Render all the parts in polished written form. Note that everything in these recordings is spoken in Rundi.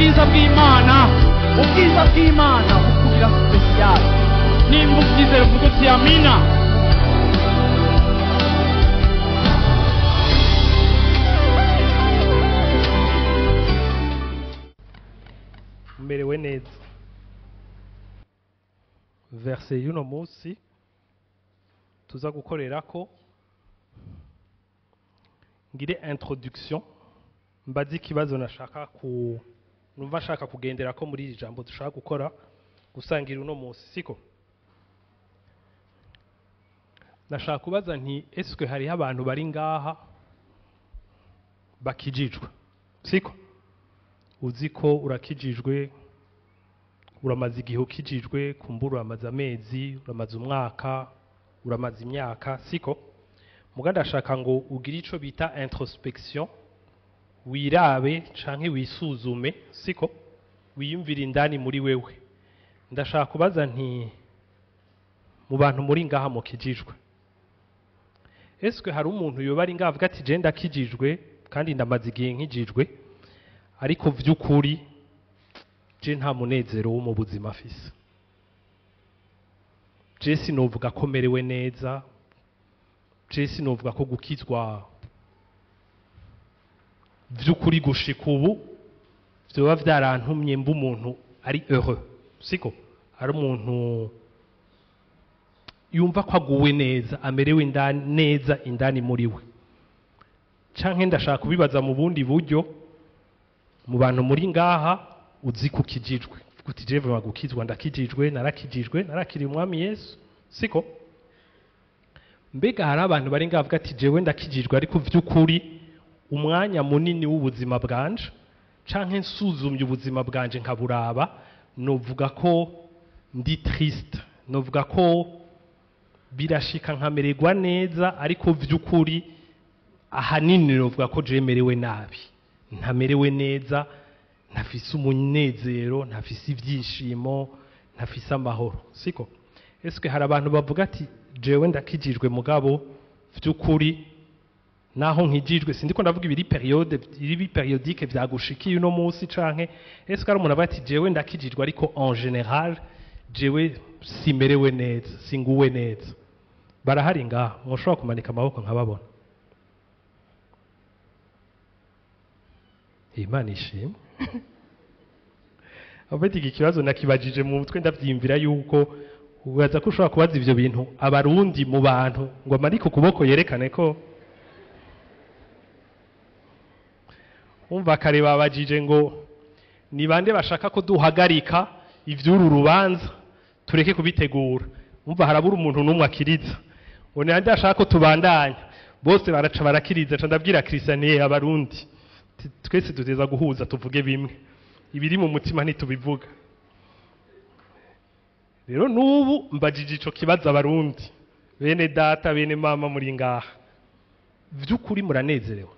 Ubwiza bw'Imana, ubwiza bw'Imana bukugira special. Nimba ubyizera uvuge uti amina. Merewe neza. Verse y'uno munsi tuza gukorerako, ngire introduction, mbaze ikibazo nashaka ku numva nshaka kugenderako muri iri jambo dushaka gukora gusangira uno munsi, siko? Nashaka kubaza nti eske hariho abantu bari ngaha bakijijwe, siko? Uzi ko urakijijwe, uramaze igihe ukijijwe, kumbura uramaze amezi, uramaze umwaka, uramaze imyaka, siko? Muga ndashaka ngo ugire ico bita introspection, wirabe canke wisuzume, siko? Wiyumvire indani muri wewe. Ndashaka kubaza nti mu bantu muri ngaha mukijijwe, eske hari umuntu yoba ari ngaha avuga ati je ndakijijwe kandi ndamaze igihe nkijijwe, ariko vy'ukuri je nta munezero wo mu buzima afise, je sinovuga ko merewe neza, je sinovuga ko gukizwa vy'ukuri gushika ubu vyoba vyarantumye mba umuntu ari heureux, siko? Ari umuntu yumva ko aguwe neza, amerewe indani neza indani muri we. Canke ndashaka kubibaza mu bundi buryo, mu bantu muri ngaha uzi kukijijwe, uti je vuba gukizwa, ndakijijwe, narakijijwe, narakiriye umwami Yesu, siko? Mbega hari abantu bari ngaha bavuga ati jewe ndakijijwe, ariko vy'ukuri umwanya munini w'ubuzima bwanje canke nsuzumye ubuzima bwanje nkaburaba, novuga ko ndi triste, novuga ko birashika nkamererwa neza, ariko vy'ukuri ahanini novuga ko je merewe nabi, ntamerewe neza, ntafise umunezero, ntafise ibyishimo, ntafise amahoro, siko? Eske hari abantu bavuga ati jewe ndakijijwe, mugabo vy'ukuri naho nkijijwe, sindiko ndavuga ibiri periode, ibiri periodique vyagushikiye uno munsi, canke eske hari umuntu avuga ati jewe ndakijijwe ariko en general jewe simerewe neza, singuwe neza? Barahari ngaha, mwoshobora kumanika amaboko nkababona. Imana ishimwe. Abeti iki kibazo nakibajije mu mutwe ndavyimvira yuko ubaza ko ushobora kubaza ivyo bintu abarundi mu bantu ngo amanike ukuboko yerekane ko umva kare babajije ngo ni bande bashaka ko duhagarika ivy'uru rubanza tureke kubitegura. Umva harabura umuntu n'umwe akiriza, ngo ni bande bashaka ko tubandanya, bose baraca barakiriza. Ca ndabwira Christian abarundi twese duteza guhuza tuvuge bimwe, ibiri mu mutima ntitubivuga. Rero nubu mbajije ico kibazo abarundi bene data bene mama muri ngaha, vy'ukuri muranezerewe?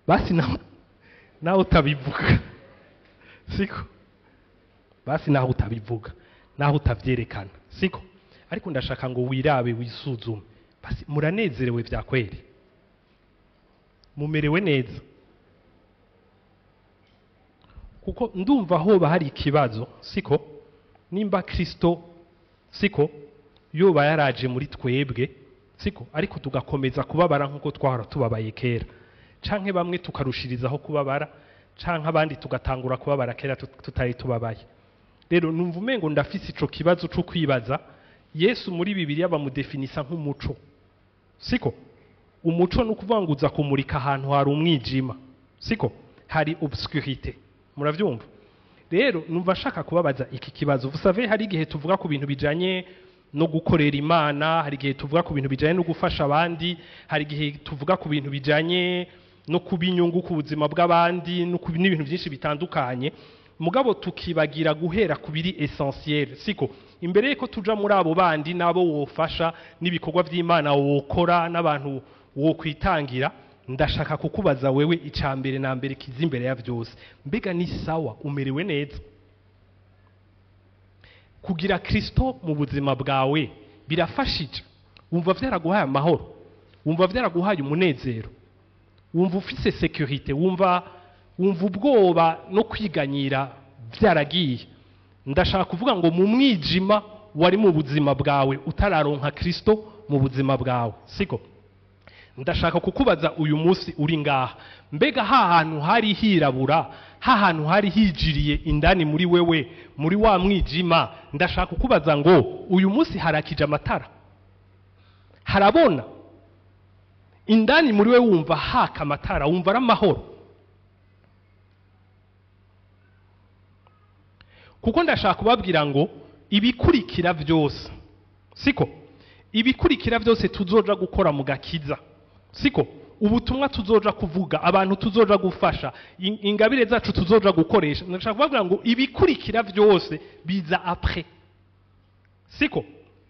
Basi nawe utabivuga, siko? Basi nawe utabivuga, naho utavyerekana, siko? Ariko ndashaka ngo wirabe wisuzume, basi muranezerewe vya kweli? Mumerewe neza? Kuko ndumva hoba hari ikibazo, siko? Nimba Kristo, siko, yoba yaraje muri twebwe, siko, ariko tugakomeza kubabara nkuko twahora tubabaye kera, canke bamwe tukarushirizaho kubabara, canke abandi tugatangura kubabara kera tutari tubabaye. Rero numva umengo ndafise ico kibazo cyo kwibaza. Yesu muri Bibiliya bamudefinisa nk'umuco, siko? Umuco ni ukuvuga ngo uza kumurika ahantu hari umwijima, siko? Hari obscurité, muravyumva? Rero numva nshaka kubabaza iki kibazo. Vous savez, hari igihe tuvuga ku bintu bijanye no gukorera Imana, hari igihe tuvuga ku bintu bijanye no gufasha abandi, hari igihe tuvuga ku bintu bijanye no kuba inyungu ku buzima bw'abandi, n'ibintu byinshi bitandukanye, mugabo tukibagira guhera ku biri essentiel, siko? Imbere yuko tuja muri abo bandi nabo wofasha n'ibikorwa by'Imana wokora n'abantu wokwitangira, ndashaka kukubaza wewe icambere na mbere kiza imbere ya vyose, mbega ni sawa, umerewe neza? Kugira Kristo mu buzima bwawe Birafashije? Wumva vyaraguhaye amahoro? Wumva vyaraguhaye umunezero? Wumva ufise sécurité? Wumva ubwoba no kwiganyira vyaragiye? Ndashaka kuvuga ngo mu mwijima wari mu buzima bwawe utararonka Kristo mu buzima bwawe, siko? Ndashaka kukubaza uyu munsi uri ngaha, mbega ha hantu hari hirabura, ha hantu hari hijiriye indani muri wewe, muri wa mwijima, ndashaka kukubaza ngo uyu munsi harakije amatara? Harabona indani muri wewe? Wumva haka amatara? Wumva ari amahoro? Kuko ndashaka kubabwira ngo ibikurikira byose, siko? Ibikurikira byose tuzoja gukora mu gakiza, siko? Ubutumwa tuzoja kuvuga, abantu tuzoja gufasha, ingabire zacu tuzoja gukoresha, ndashaka kubabwira ngo ibikurikira byose biza après, siko?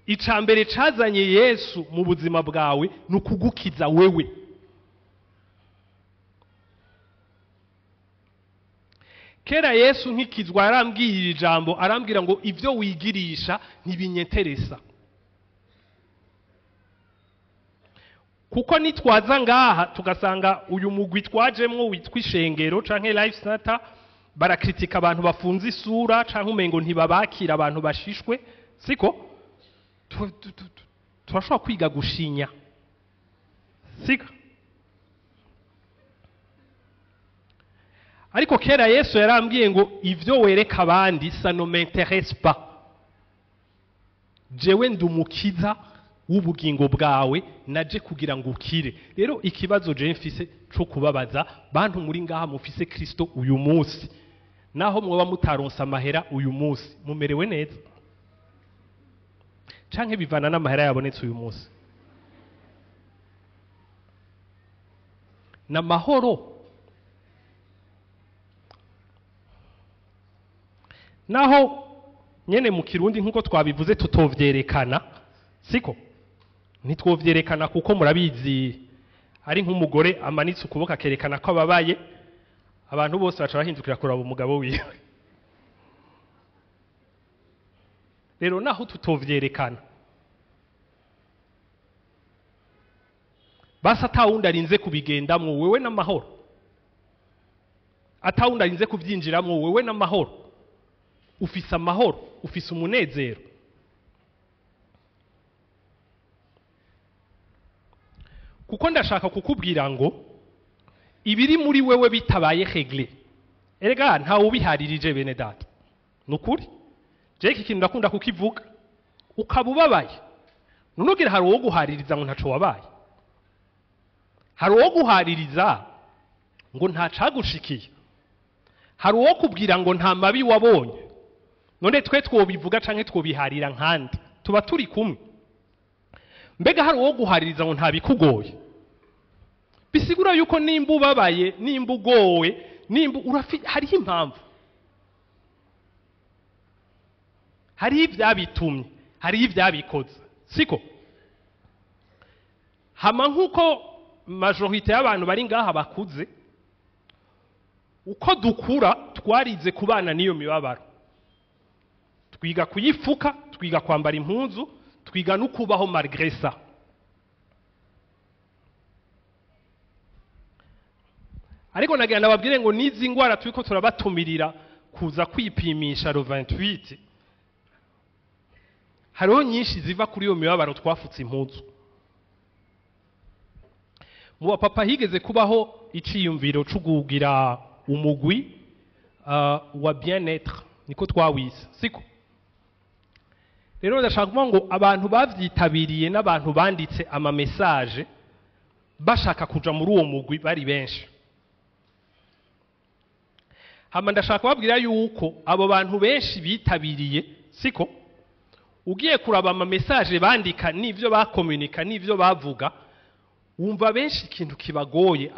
Icambere cazanye Yesu mu buzima bwawe ni ukugukiza wewe. Kera Yesu nkikizwa yarambwiye ijambo, arambwira ngo ivyo wigirisha ntibinyeteresa, kuko nitwaza ngaha tugasanga uyu mugwi twajemwo witwa ishengero canke Life Center barakritika abantu bafunze isura, canke umengo ntibabakira abantu bashishwe, siko? Turashobora kwiga gushinya, siko? Ariko kera Yesu yarambwiye ngo ivyo wereka abandi, ça ne m'intéresse pas. Jewe ndumukiza w'ubugingo bwawe, naje kugira ngo ukire. Rero ikibazo je mfise co kubabaza bantu muri ngaha mufise Kristo uyu munsi, naho mwoba mutaronsa amahera uyu munsi, mumerewe neza canke bivana n'amahera yabonetse uyu munsi? N'amahoro? Naho nyene mu Kirundi nkuko twabivuze tutovyerekana, siko? Ntitwovyerekana kuko murabizi, ari nk'umugore amanitse ukuboko akerekana ko ababaye, abantu bose baca bahindukira kuraba umugabo wiwe. Rero naho tutovyerekana, basi atawundi arinze kubigendamwo, wewe n'amahoro. Atawundi arinze kuvyinjiramwo, wewe n'amahoro. Ufise amahoro, ufise umunezero. Kuko ndashaka kukubwira ngo ibiri muri wewe bitabaye réglé, erega ntawe ubiharirije, bene data. Nukuri je iki kintu ndakunda kukivuga. Ukaba ubabaye, nunugira hari uwo guhaririza ngo ntaco wabaye? Hari uwo guhaririza ngo ntacagushikiye? Hari uwo kubwira ngo nta mabi wabonye? None twe twobivuga canke twobiharira nkandi tuba turi kumwe? Mbega hari uwo guhaririza ngo ntabikugoye? Bisigura yuko nimba ubabaye, nimba ugowe, nimba hariho impamvu, hariho ibyabitumye, hariho ibyabikoze, siko? Hama nk'uko majorité y'abantu bari ngaha bakuze, uko dukura twarize kubana n'iyo mibabaro, twiga kuyifuka, twiga kwambara impuzu, twiga no kubaho malgré ça. Ariko nagira ndababwire ngo n'izi ngwara turiko turabatumirira kuza kwipimisha le 28, hariho nyinshi ziva kuri iyo mibabaro twafutse impuzu. Mu bapapa higeze kubaho iciyumviro c'ugugira umugwi wa bien-être, niko twawise, siko? Rero ndashaka kuvuga ngo abantu bavyitabiriye n'abantu banditse ama message bashaka kuja muri uwo mugwi bari benshi. Hama ndashaka kubabwira yuko abo bantu benshi bitabiriye, siko? Ugiye kuraba ama message bandika n'ivyo bakomunika n'ivyo bavuga, wumva benshi ikintu kibagoye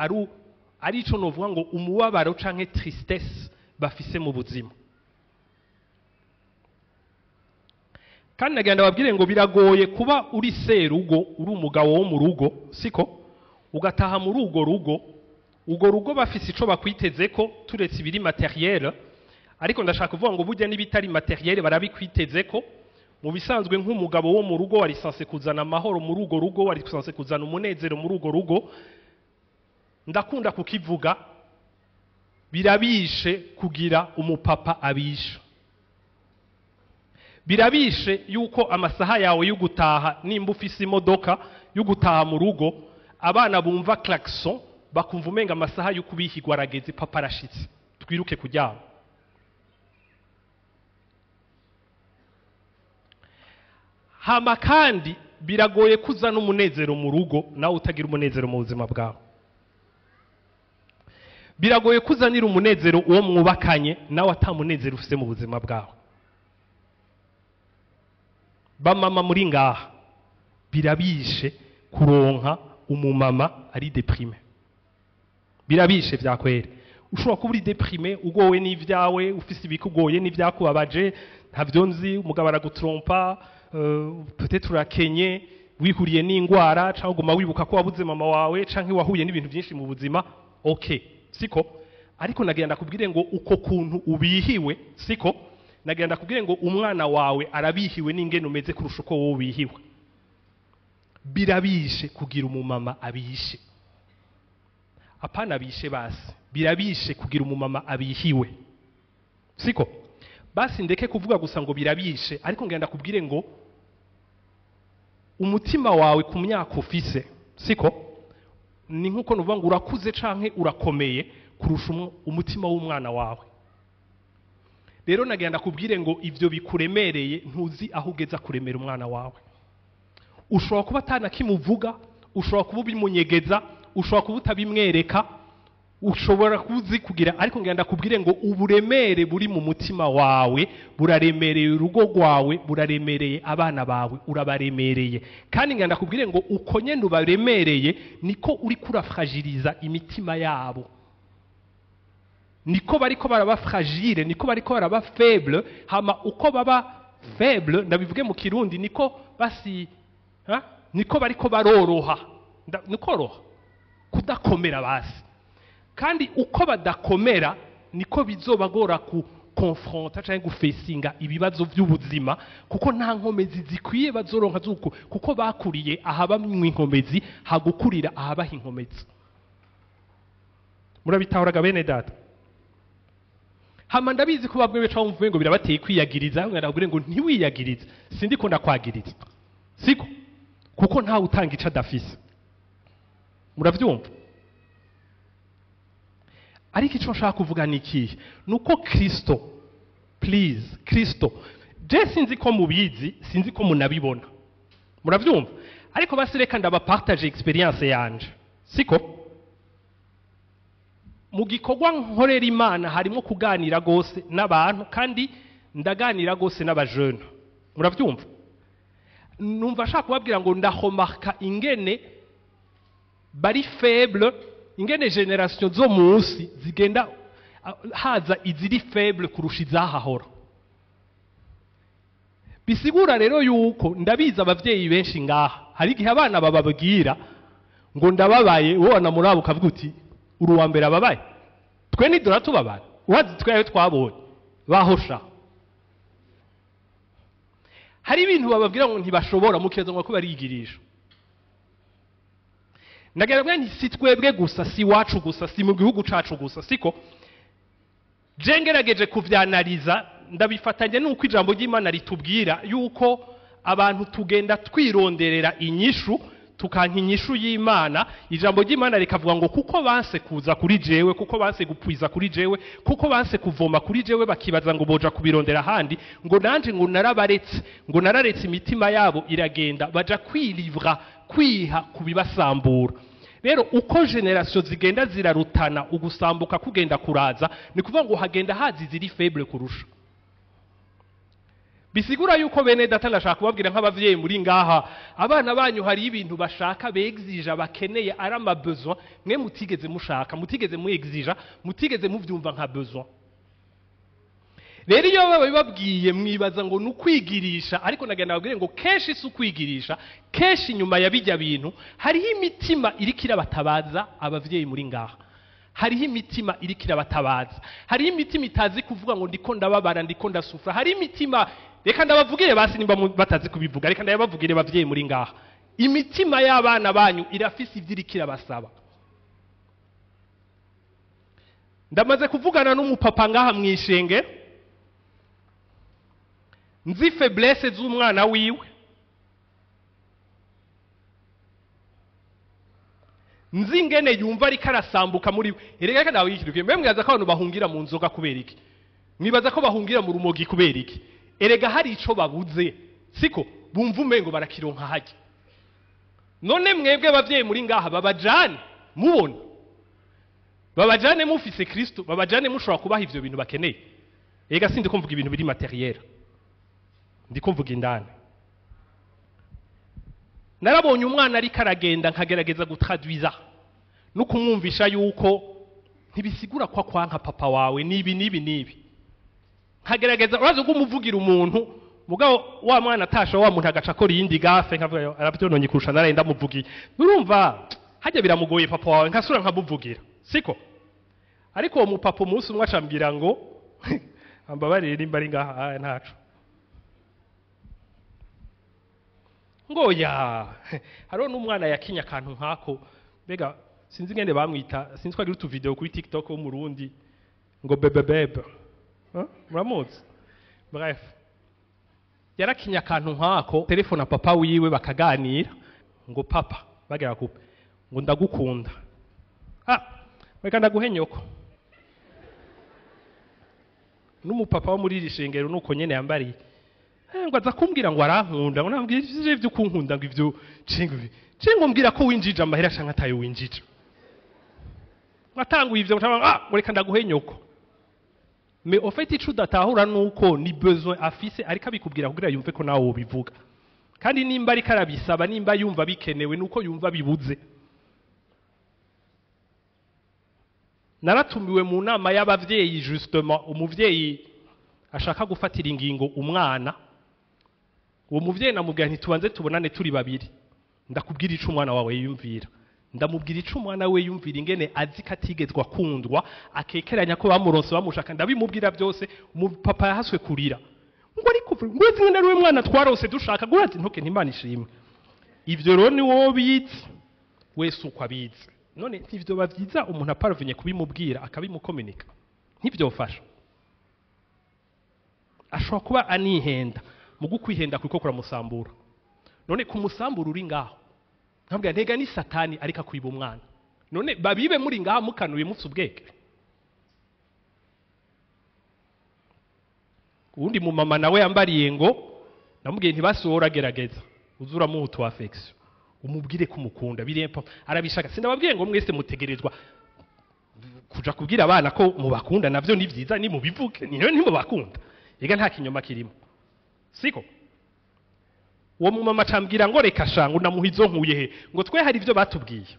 ari ico novuga ngo umubabaro canke tristesse bafise mu buzima. Kandi nagira ndababwire ngo biragoye kuba uri serugo, uri umugabo wo mu rugo, siko? Ugataha muri urwo rugo, urwo rugo bafise ico bakwitezeko turetse ibiri matériel, ariko ndashaka kuvuga ngo burya n'ibitari matériel barabikwitezeko. Mu bisanzwe, nk'umugabo wo mu rugo, wari censé kuzana amahoro muri urwo rugo, wari censé kuzana umunezero muri urwo rugo. Ndakunda kukivuga, birabishe kugira umupapa abisha. Birabishe yuko amasaha yawe yo gutaha, nimba ufise imodoka yo gutaha mu rugo, abana bumva klaxon bakumva umenga amasaha yo kubihigwa arageze, papa arashitse, twiruke kuryama. Hama kandi biragoye kuzana umunezero mu rugo nawe utagira umunezero mu buzima bwawe. Biragoye kuzanira umunezero uwo mwubakanye nawe atamunezero ufise mu buzima bwawe. Bamama muri ngaha, birabishe kuronka umumama ari déprimé. Birabishe vyakwere. Ushobora kuba uri déprimé, ugowe n'ivyawe, ufise ibikugoye n'ivyakubabaje, ntavyo nzi, umugabo aragutrompa, peut-être urakenye, wihuriye n'ingwara, canke uguma wibuka ko wabuze mama wawe, canke wahuye n'ibintu byinshi mu buzima. Okay, siko? Ariko nagira ndakubwire ngo uko kuntu ubihiwe, siko? Nagira ndakubwire ngo umwana wawe arabihiwe n'ingene umeze kurusha uko wowe ubihiwe. Birabishe kugira umumama abishe. Apana abishe basi, birabishe kugira umumama abihiwe, siko? Basi ndeke kuvuga gusa ngo birabishe, ariko ngenda kubwire ngo umutima wawe ku myaka ufise, siko, ni nkuko nuvuga ngo urakuze canke urakomeye kurusha umutima w'umwana wawe. Rero nagenda kubwire ngo ivyo bikuremereye, ntuzi aho ugeza kuremera umwana wawe. Ushobora kuba atana kimuvuga, ushobora kuba ubimunyegeza, ushobora kuba utabimwereka, ushobora kuzi kugira, ariko ngenda kubwire ngo uburemere buri mu mutima wawe buraremereye urugo rwawe, buraremereye abana bawe, urabaremereye. Kandi ngenda kubwire ngo uko nyene ubaremereye niko uri kurafragiliza imitima yabo, niko bariko baraba fragile, niko bariko baraba faible. Hama uko baba faible, ndabivuge mu Kirundi, niko basi ha? Niko bariko baroroha, nikoroha kudakomera basi. Kandi uko badakomera niko bizobagora ku confronta canke gufesinga ibibazo by'ubuzima, kuko nta nkomezi zikwiye bazoronka zuko, kuko bakuriye ahabamwe inkomezi, hagukurira ahabaha inkomezi. Murabitahuraga, bene data? Hama ndabizi ko bamwe beca bumva ngo birabateye kwiyagiriza. Ndabwire ngo ntiwiyagirize, sindiko ndakwagiriza, siko? Kuko ntawe utanga ico adafise, muravyumva? Ariko ico nshaka kuvuga ni ikihe? Nuko Kristo, please, Kristo, je sinzi ko mubizi, sinzi ko munabibona, muravyumva? Ariko basi reka ndabapartage expérience yanje, siko? Mu gikorwa nkorera Imana harimo kuganira gose n'abantu, kandi ndaganira gose n'abajene, muravyumva? Numva ashaka kubabwira ngo ndahomarka ingene bari faible, ingene génération zo munsi zigenda haza iziri faible kurusha izahahora. Bisigura rero yuko ndabizi abavyeyi benshi ngaha hari igihe abana bababwira ngo ndababaye, wowe wanamuraba ukavuga uti uri uwa mbere ababaye, twe nidora tubabara, urazi twe twabonye bahosha. Hari ibintu bababwira ngo ntibashobora, mukibaza ngo ko barigirisha. Ndagira nti si twebwe gusa, si wacu gusa, si mu gihugu cacu gusa, siko? Je ngerageje kuvyanaliza, ndabifatanya nuko ijambo ry'Imana ritubwira yuko abantu tugenda twironderera inyishu, tukanka inyishu y'Imana. Ijambo ry'Imana rikavuga ngo kuko banse kuza kuri jewe, kuko banse gupwiza kuri jewe, kuko banse kuvoma kuri jewe, bakibaza ngo boja kubirondera ahandi, ngo nanje ngo narabaretse, ngo nararetse imitima yabo iragenda, baja kwilivra, kwiha kubibasambura. Rero uko génération zigenda zirarutana, ugusambuka kugenda kuraza, ni kuvuga ngo hagenda hazi ziri faible kurusha. Bisigura yuko, bene data, ndashaka kubabwira nk'abavyeyi muri ngaha, abana banyu hari ibintu bashaka, begzija, bakeneye, ari ama besoin mwe mutigeze mushaka, mutigeze muexija, mutigeze muvyumva nka besoin. Rero iyo babibabwiye mwibaza ngo ni ukwigirisha, ariko nagenda babwire ngo kenshi si ukwigirisha. Kenshi inyuma ya bijya bintu hariho imitima iriko irabatabaza. Abavyeyi muri ngaha, Hariho imitima iriko irabatabaza, hariho imitima itazi kuvuga ngo ndiko ndababara, ndiko ndasufra. Hariho imitima, reka ndabavugire basi, nimba batazi kubivuga, reka ndabavugire. Bavyeyi muri ngaha, imitima y'abana banyu irafise ivyo iriko irabasaba. Ndamaze kuvugana n'umupapa ngaha mwishenge, nzi faiblesse z'umwana wiwe, nzi ingene yumva ariko arasambuka muri we. Erega reka nawe yikirwe mbe, mwibaza ko abantu bahungira mu nzoga kubera iki? Mwibaza ko bahungira mu rumogi kubera iki? Erega hari ico babuze, siko? Bumva umengo barakironka hajya. None mwebwe bavyeyi muri ngaha, babajane mubona, babajane mufise Kristo, babajane mushobora kubaha ivyo bintu bakeneye. Erega sindi ko mvuga ibintu biri matériel, ndiko mvuga indani. Narabonye umwana ariko aragenda, nkagerageza gutraduiza no kumwumvisha yuko ntibisigura ko akwanka papa wawe, nibi nibi nibi. Nkagerageza, urazi ko umuvugira umuntu, mugabo wa mwana atasha, wa muntu agaca akora iyindi gaffe, nkavuga yo, arabyononye kurusha naraye ndamuvugiye. Urumva hajya biramugoye papa wawe, nkasura nkamuvugira, siko? Ariko uwo mupapa umunsi umwe acambwira ngo, ambabarire nimba ari ngaha, ah, ntaco, ngo ya hariho n'umwana yakinye akantu nk'ako. Mbega sinzi ingene bamwita, sinzi ko agira utuvideo kuri TikTok wo mu Rundi, ngo bebe bebe. Huh? Muramuzi? Bref, yarakinye akantu nk'ako, telefona papa wiwe bakaganira, ngo papa bagera kupe, ngo ndagukunda, ah, reka ndaguhe nyoko. N'umupapa wo muri iri shengero nuko nyene yambariye. Ngo aza kumbwira ngo arankunda, ngo nambwira ivyo vyo kunkunda, ngo ivyo cengo cengo mbwira ko winjije amahera canke atayo winjije. Ngo atanguye ivyo, ngo ah, ngo reka ndaguhe nyoko. Mais au fait, ico udatahura nuko ni besoin afise, ariko abikubwira kugira yumve ko nawe wobivuga. Kandi nimba ariko arabisaba, nimba yumva bikenewe, nuko yumva bibuze. Naratumiwe mu nama y'abavyeyi, justement umuvyeyi ashaka gufatira ingingo umwana. Uwo muvyeyi namubwira nti tubanze tubonane turi babiri, ndakubwira ico umwana wawe yiyumvira. Ndamubwira ico umwana we yumvira, ingene azi ko atigezwa akundwa, akekeranya ko bamuronse bamushaka. Ndabimubwira byose. Umupapa yahaswe kurira, ngo ariko ngo uzi ngene ari we mwana twarose dushaka, ngo urazi ntoke ntimana ishimwe. Ivyo rero ni wowe bizi wese uko abizi. None ntivyoba vyiza umuntu aparvenye kubimubwira, akabimukominika? Ntivyofasha? Ashobora kuba anihenda, mu gukwihenda kuriko kuramusambura. None kumusambura uri ngaho, nkabwira ntega ni Satani ariko akwiba umwana. None babibe muri ngaha mukanuye, mufite ubwenge. Uwundi mu mama nawe yambariye ngo namubwiye ntibasora, gerageza uze uramuha utu affection, umubwire ko umukunda birempa arabishaka. Sindababwiye ngo mwese mutegerezwa kuja kubwira abana ko mubakunda. Navyo ni vyiza, ni mubivuge, ni ntimubakunda. Ega nta kinyoma kirimo, siko? Uwo mumama acambwira ngo reka shangu namuha izo nkuye he, ngo twe hari ivyo batubwiye.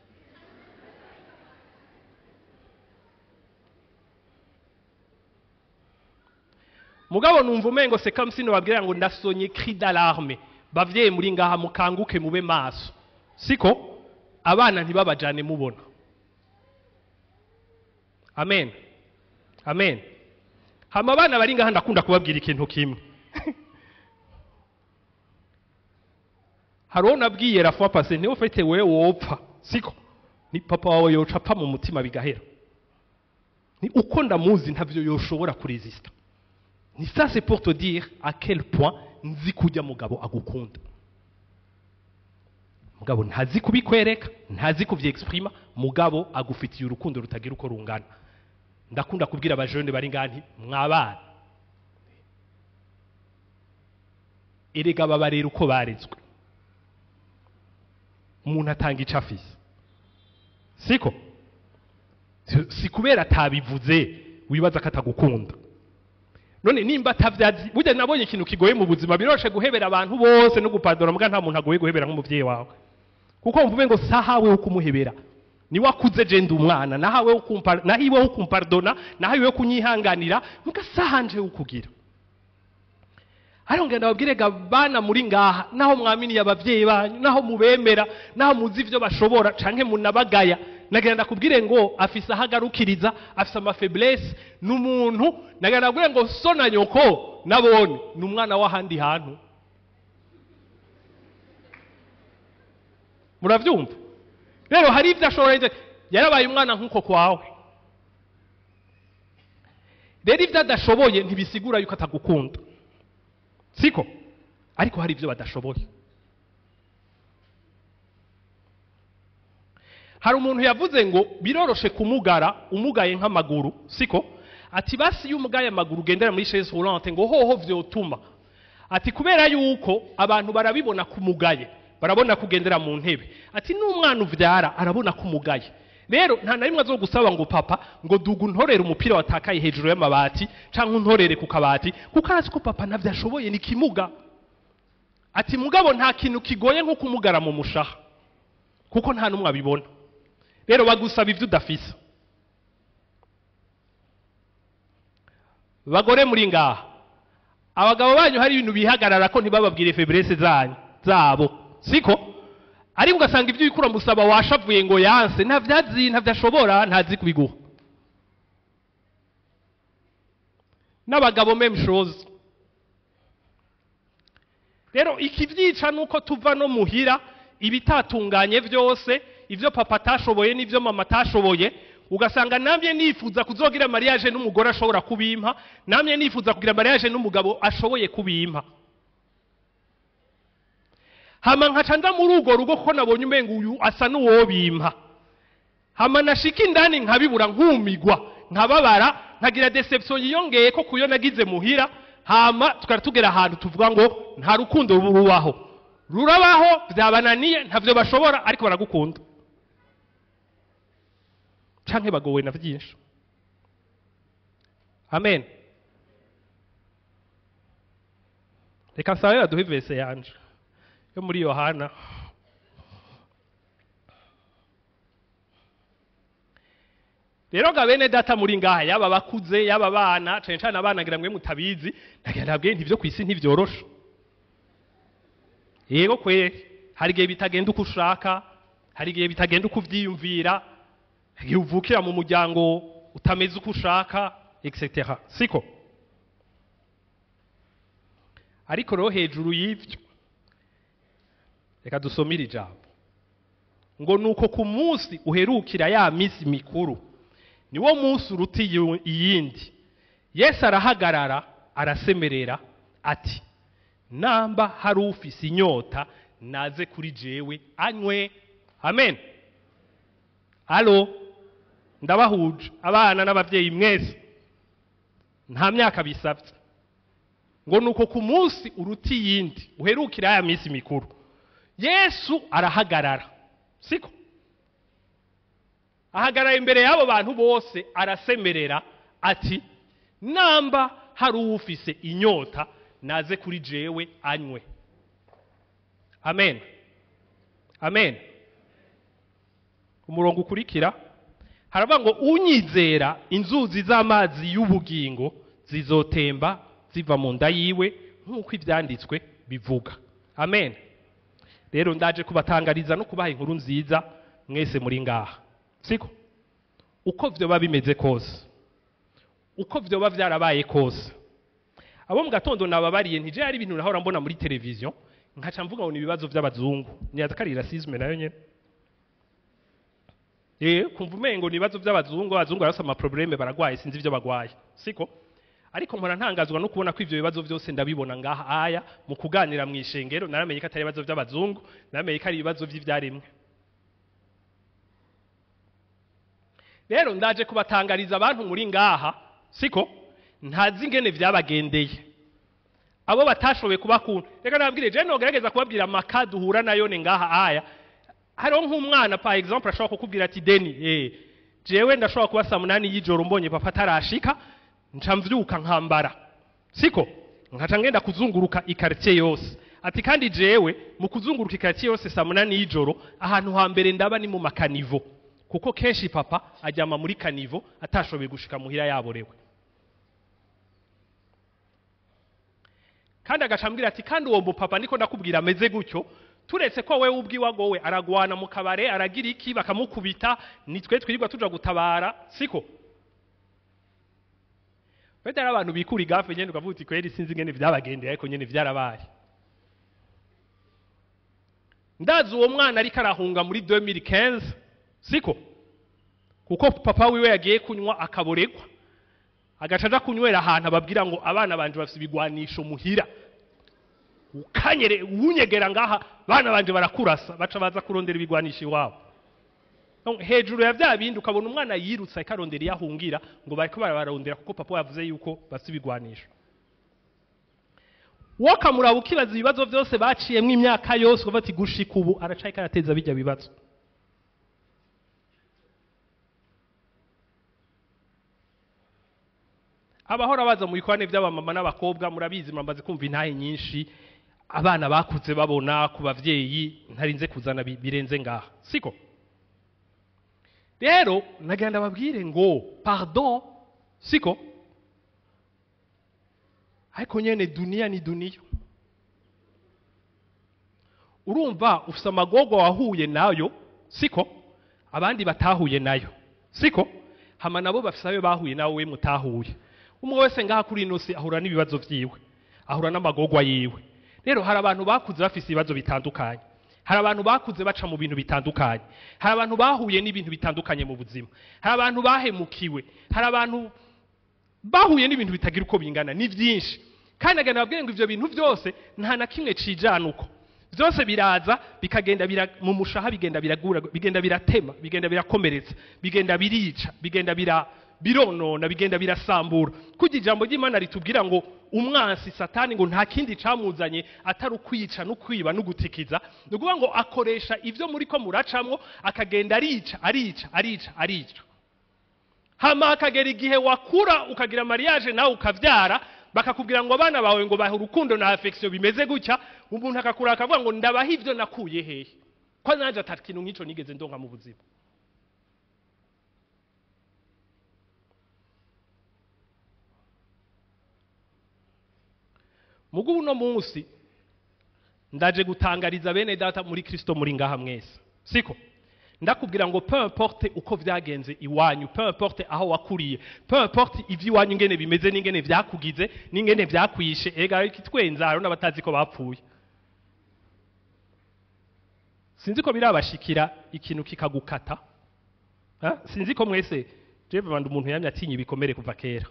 Mugabo numva umengo c'est comme si nobabwira ngo ndasonye cri d'alarme. Bavyeyi muri ngaha, mukanguke, mube maso, siko? Abana ntibabajane mubona. Amen, amen. Hama abana bari ngaha, ndakunda kubabwira ikintu kimwe. Hari uwo nabwiye la fois passée, niwe ufite wewe wopfa, siko? Ni papa wawe yoca apfa mu mutima bigahera. Ni uko ndamuzi, ntavyo yoshobora kuresista. Ni ça, c'est pour te dire à quel point nzi kujya mugabo agukunda. Mugabo ntazi kubikwereka, ntazi kuvyexprima, mugabo agufitiye urukundo rutagira uko rungana. Ndakunda kubwira abajene bari ngaha nti mwabana, erega babarera uko barezwe. Umuntu atanga ico afise, siko? Si kubera atabivuze wibaza ko atagukunda. None nimba atavyazi, burya nabonye ikintu kigoye mu buzima: biroshe guhebera abantu bose no gupadora, muga nta muntu agoye guhebera nk'umuvyeyi wawe, kuko mvume ngo sahawe wo kumuhebera, ni wakuze, je ndi umwana, nahawe wo kumpa, nahiwe wo kumpardona, nahiwe wo kunyihanganira, muga sahanje wo kugira. Ariko ngenda babwire ga bana muri ngaha, naho mwaminiye abavyeyi banyu, naho mubemera, naho muzi ivyo bashobora canke munabagaya. Nagira ndakubwire ngo afise aho agarukiriza, afise ama faiblesses, ni umuntu. Nagira ndakubwire ngo so na nyoko nabone ni umwana w'ahandi hantu. Muravyumva? Rero hari ivyo ashobora, yarabaye umwana nk'uko kwawe. Rero ivyo adashoboye ntibisigura yuko atagukunda, siko? Ariko hari ivyo badashoboye. Hari umuntu yavuze ngo biroroshe kumugara umugaye nk'amaguru, siko? Ati basi iyo umugaye amaguru ugendera muri chaise roulante, ngo hoho vyotuma, ati kubera yuko abantu barabibona kumugaye, barabona kugendera mu ntebe, ati n'umwana uvyara arabona kumugaye. Rero nta na rimwe azogusaba ngo papa ngo duga untorere umupira watakaye hejuru y'amabati canke untorere ku kabati, kuko arazi ko papa ntavyo ashoboye, ni kimuga. Ati mugabo nta kintu kigoye nko kumugara mu mushaha, kuko nta n'umwe abibona. Rero bagusaba ivyo udafise. Bagore muri ngaha, abagabo banyu hari ibintu bihagarara ko ntibababwire faiblesse zanyu zabo, siko? Ariko ugasanga ibyo uriko uramusaba washavuye ngo yanse, ntavyazi, ntavyashobora, ntazi kubiguha. N'abagabo même chose. Rero ikivyica nuko tuva no muhira ibitatunganye vyose, ivyo papa atashoboye n'ivyo mama atashoboye, ugasanga namye nifuza kuzogira mariage n'umugore ashobora kubimpa, namye nifuza kugira mariage n'umugabo ashoboye kubimpa. Hama nkaca nza muri urwo rugo kuko nabonye umengo uyu asa n'uwobimpa, hama nashika indani nkabibura, nkumigwa, nkababara, nkagira déception yiyongeye ko kuyo nagize muhira. Hama tukaba tugera ahantu tuvuga ngo nta rukundo rubaho. Rurabaho, byabananiye, ntavyo bashobora, ariko baragukunda, canke bagowe na vyinshi. Amen. Reka nsabe baduhe verset yanje yo muri Yohana. Rero ga bene data muri ngaha, yaba bakuze yaba abana, cane cane abana, ngira mwe mutabizi, nagira nabwiye nti vyo kwisi ntivyoroshe. Yego kweri, hari igihe bitagenda uko ushaka, hari igihe bitagenda uko uvyiyumvira, hari igihe uvukira mu muryango utameze uko ushaka, etc., siko? Ariko rero hejuru y'ivyo, reka dusomire ijambo ngo nuko ku munsi uherukira ya misi mikuru, niwo munsi uruta iyindi, Yesu arahagarara arasemerera ati: "Namba hari ufise inyota, naze kuri jewe anywe." Amen. Allo, ndabahuje abana n'abavyeyi mwese, nta myaka bisabye. Ngo nuko ku munsi uruta iyindi, uherukira ya misi mikuru, Yesu arahagarara, siko? Ahagarara imbere y'abo bantu bose, arasemerera ati: "Namba hari uwufise inyota, naze kuri jewe anywe." Amen, amen. Umurongo ukurikira haravuga ngo: "Unyizera, inzuzi z'amazi y'ubugingo zizotemba ziva mu nda yiwe, nk'uko ivyanditswe bivuga." Amen. Rero ndaje kubatangariza no kubaha inkuru nziza mwese muri ngaha, siko? Uko vyoba bimeze kose, uko vyoba vyarabaye kose, abo mu gatondo nababariye ntije hari ibintu nahora mbona muri televiziyo nkaca mvuga ngo ni ibibazo by'abazungu. Niyaza ko ari racisme nayo nyene. Kumva umengo ni ibibazo by'abazungu, abazungu barafise ama problèmes, baragwaye, sinzi ivyo bagwaye, siko? Ariko mpora ntangazwa no kubona ko ivyo bibazo byose ndabibona ngaha aya mu kuganira mu ishengero. Naramenye ko atari ibibazo by'abazungu, naramenye ko ari ibibazo vy'ivyaremwe. Rero ndaje kubatangariza abantu muri ngaha, siko? Ntazi ingene vyabagendeye abo batashoboye kubakunda. Reka nababwire, je nogerageza kubabwira amaka duhura nayo ne ngaha aya. Hariho nk'umwana, par exemple, ashobora kukubwira ati: "Deni, jewe ndashobora kuba saa 8 y'ijoro mbonye papa atarashika, nca mvyuka nkambara, siko? Nkaca ngenda kuzunguruka i quartier yose." Ati kandi jewe mu kuzunguruka i quartier yose saa 8 y'ijoro, ahantu hambere ndaba ni mu ma caniveaux, kuko kenshi papa aryama muri caniveau atashoboye gushika muhira yaborewe. Kandi agaca ambwira ati: "Kandi uwo mupapa niko ndakubwira ameze gutyo, Turetse ko wewe ubwiwe agowe, aragwana mu kabare, aragira iki, bakamukubita, nitwe twirirwa tuja gutabara, siko? Wenda ari abantu bikura igafe nyene ukavuga uti kweri sinzi ingene vyabagendeye, ariko nyene vyarabaye. Ndazi uwo mwana ariko arahunga muri 2015, siko? Kuko papa wiwe yagiye kunywa akaboregwa, agaca aja kunywera ahantu ababwira ngo abana banje bafise ibigwanisho muhira, ukanyere unyegera ngaha bana banje barakurasa, baca baza kurondera ibigwanisho iwabo. Donc, hejuru ya vya bindi ukabona umwana yirutse ariko arondera iyo ahungira, ngo bariko barabarondera kuko papa yavuze yuko bafise ibigwanisho. Wokamuraba ukibaza ibibazo vyose baciyemwo imyaka yose, ukavuga ati gushika ubu aracariko arateza bijya bibazo. Abahora baza mu bikorane by'abamama n'abakobwa murabizi, muramaze kumva intahe nyinshi abana bakuze babona ku bavyeyi, ntarinze kuzana birenze ngaha, siko? Rero nagira ndababwire ngo pardon, siko? Ariko nyene dunia ni dunia. Urumva ufise amagogo wahuye nayo, siko? Abandi batahuye nayo, siko? Hama nabo bafise ayo bahuye nawe we mutahuye. Umwe wese ngaha kuri ino si ahura n'ibibazo vyiwe, ahura n'amagogwa yiwe. Rero hari abantu bakuze bafise ibibazo bitandukanye, hari abantu bakuze baca mu bintu bitandukanye, hari abantu bahuye n'ibintu bitandukanye mu buzima, hari abantu bahemukiwe, hari abantu bahuye n'ibintu bitagira uko bingana, ni byinshi. Kandi agana ababwire ngo ivyo bintu byose nta na kimwe cijana uko. Byose biraza bikagenda mu mushaha, bigenda biragura, bigenda biratema, bigenda birakomeretsa, bigenda birica, bigenda bironona, bigenda birasambura. Kugira ijambo ry'Imana ritubwira ngo umwansi Satani ngo nta kindi camuzanye atari ukwica no kwiba no gutikiza. Ni ukuvuga ngo akoresha ivyo muri ko muracamwo, akagenda arica, arica, arica, arica. Hama akagera igihe wakura ukagira mariage nawe ukavyara, bakakubwira ngo abana bawe ngo bahe urukundo na affection bimeze gutya, umuntu akakura akavuga ngo ndabaha ivyo nakuye hehe, ko nanje atari kintu nk'ico nigeze ndonka mu buzima. Mugu uno munsi ndaje gutangariza bene data muri Kristo muri ngaha mwese, siko? Ndakubwira ngo peu importe uko vyagenze iwanyu, peu importe aho wakuriye, peu importe ivy'iwanyu ingene bimeze n'ingene vyakugize n'ingene vyakwishe, ega kitwenza hari n'abatazi ko bapfuye. Sinzi ko birabashikira ikintu kikagukata. Ha? Sinzi ko mwese jewe bandi umuntu yamye atinya ibikomere kuva kera.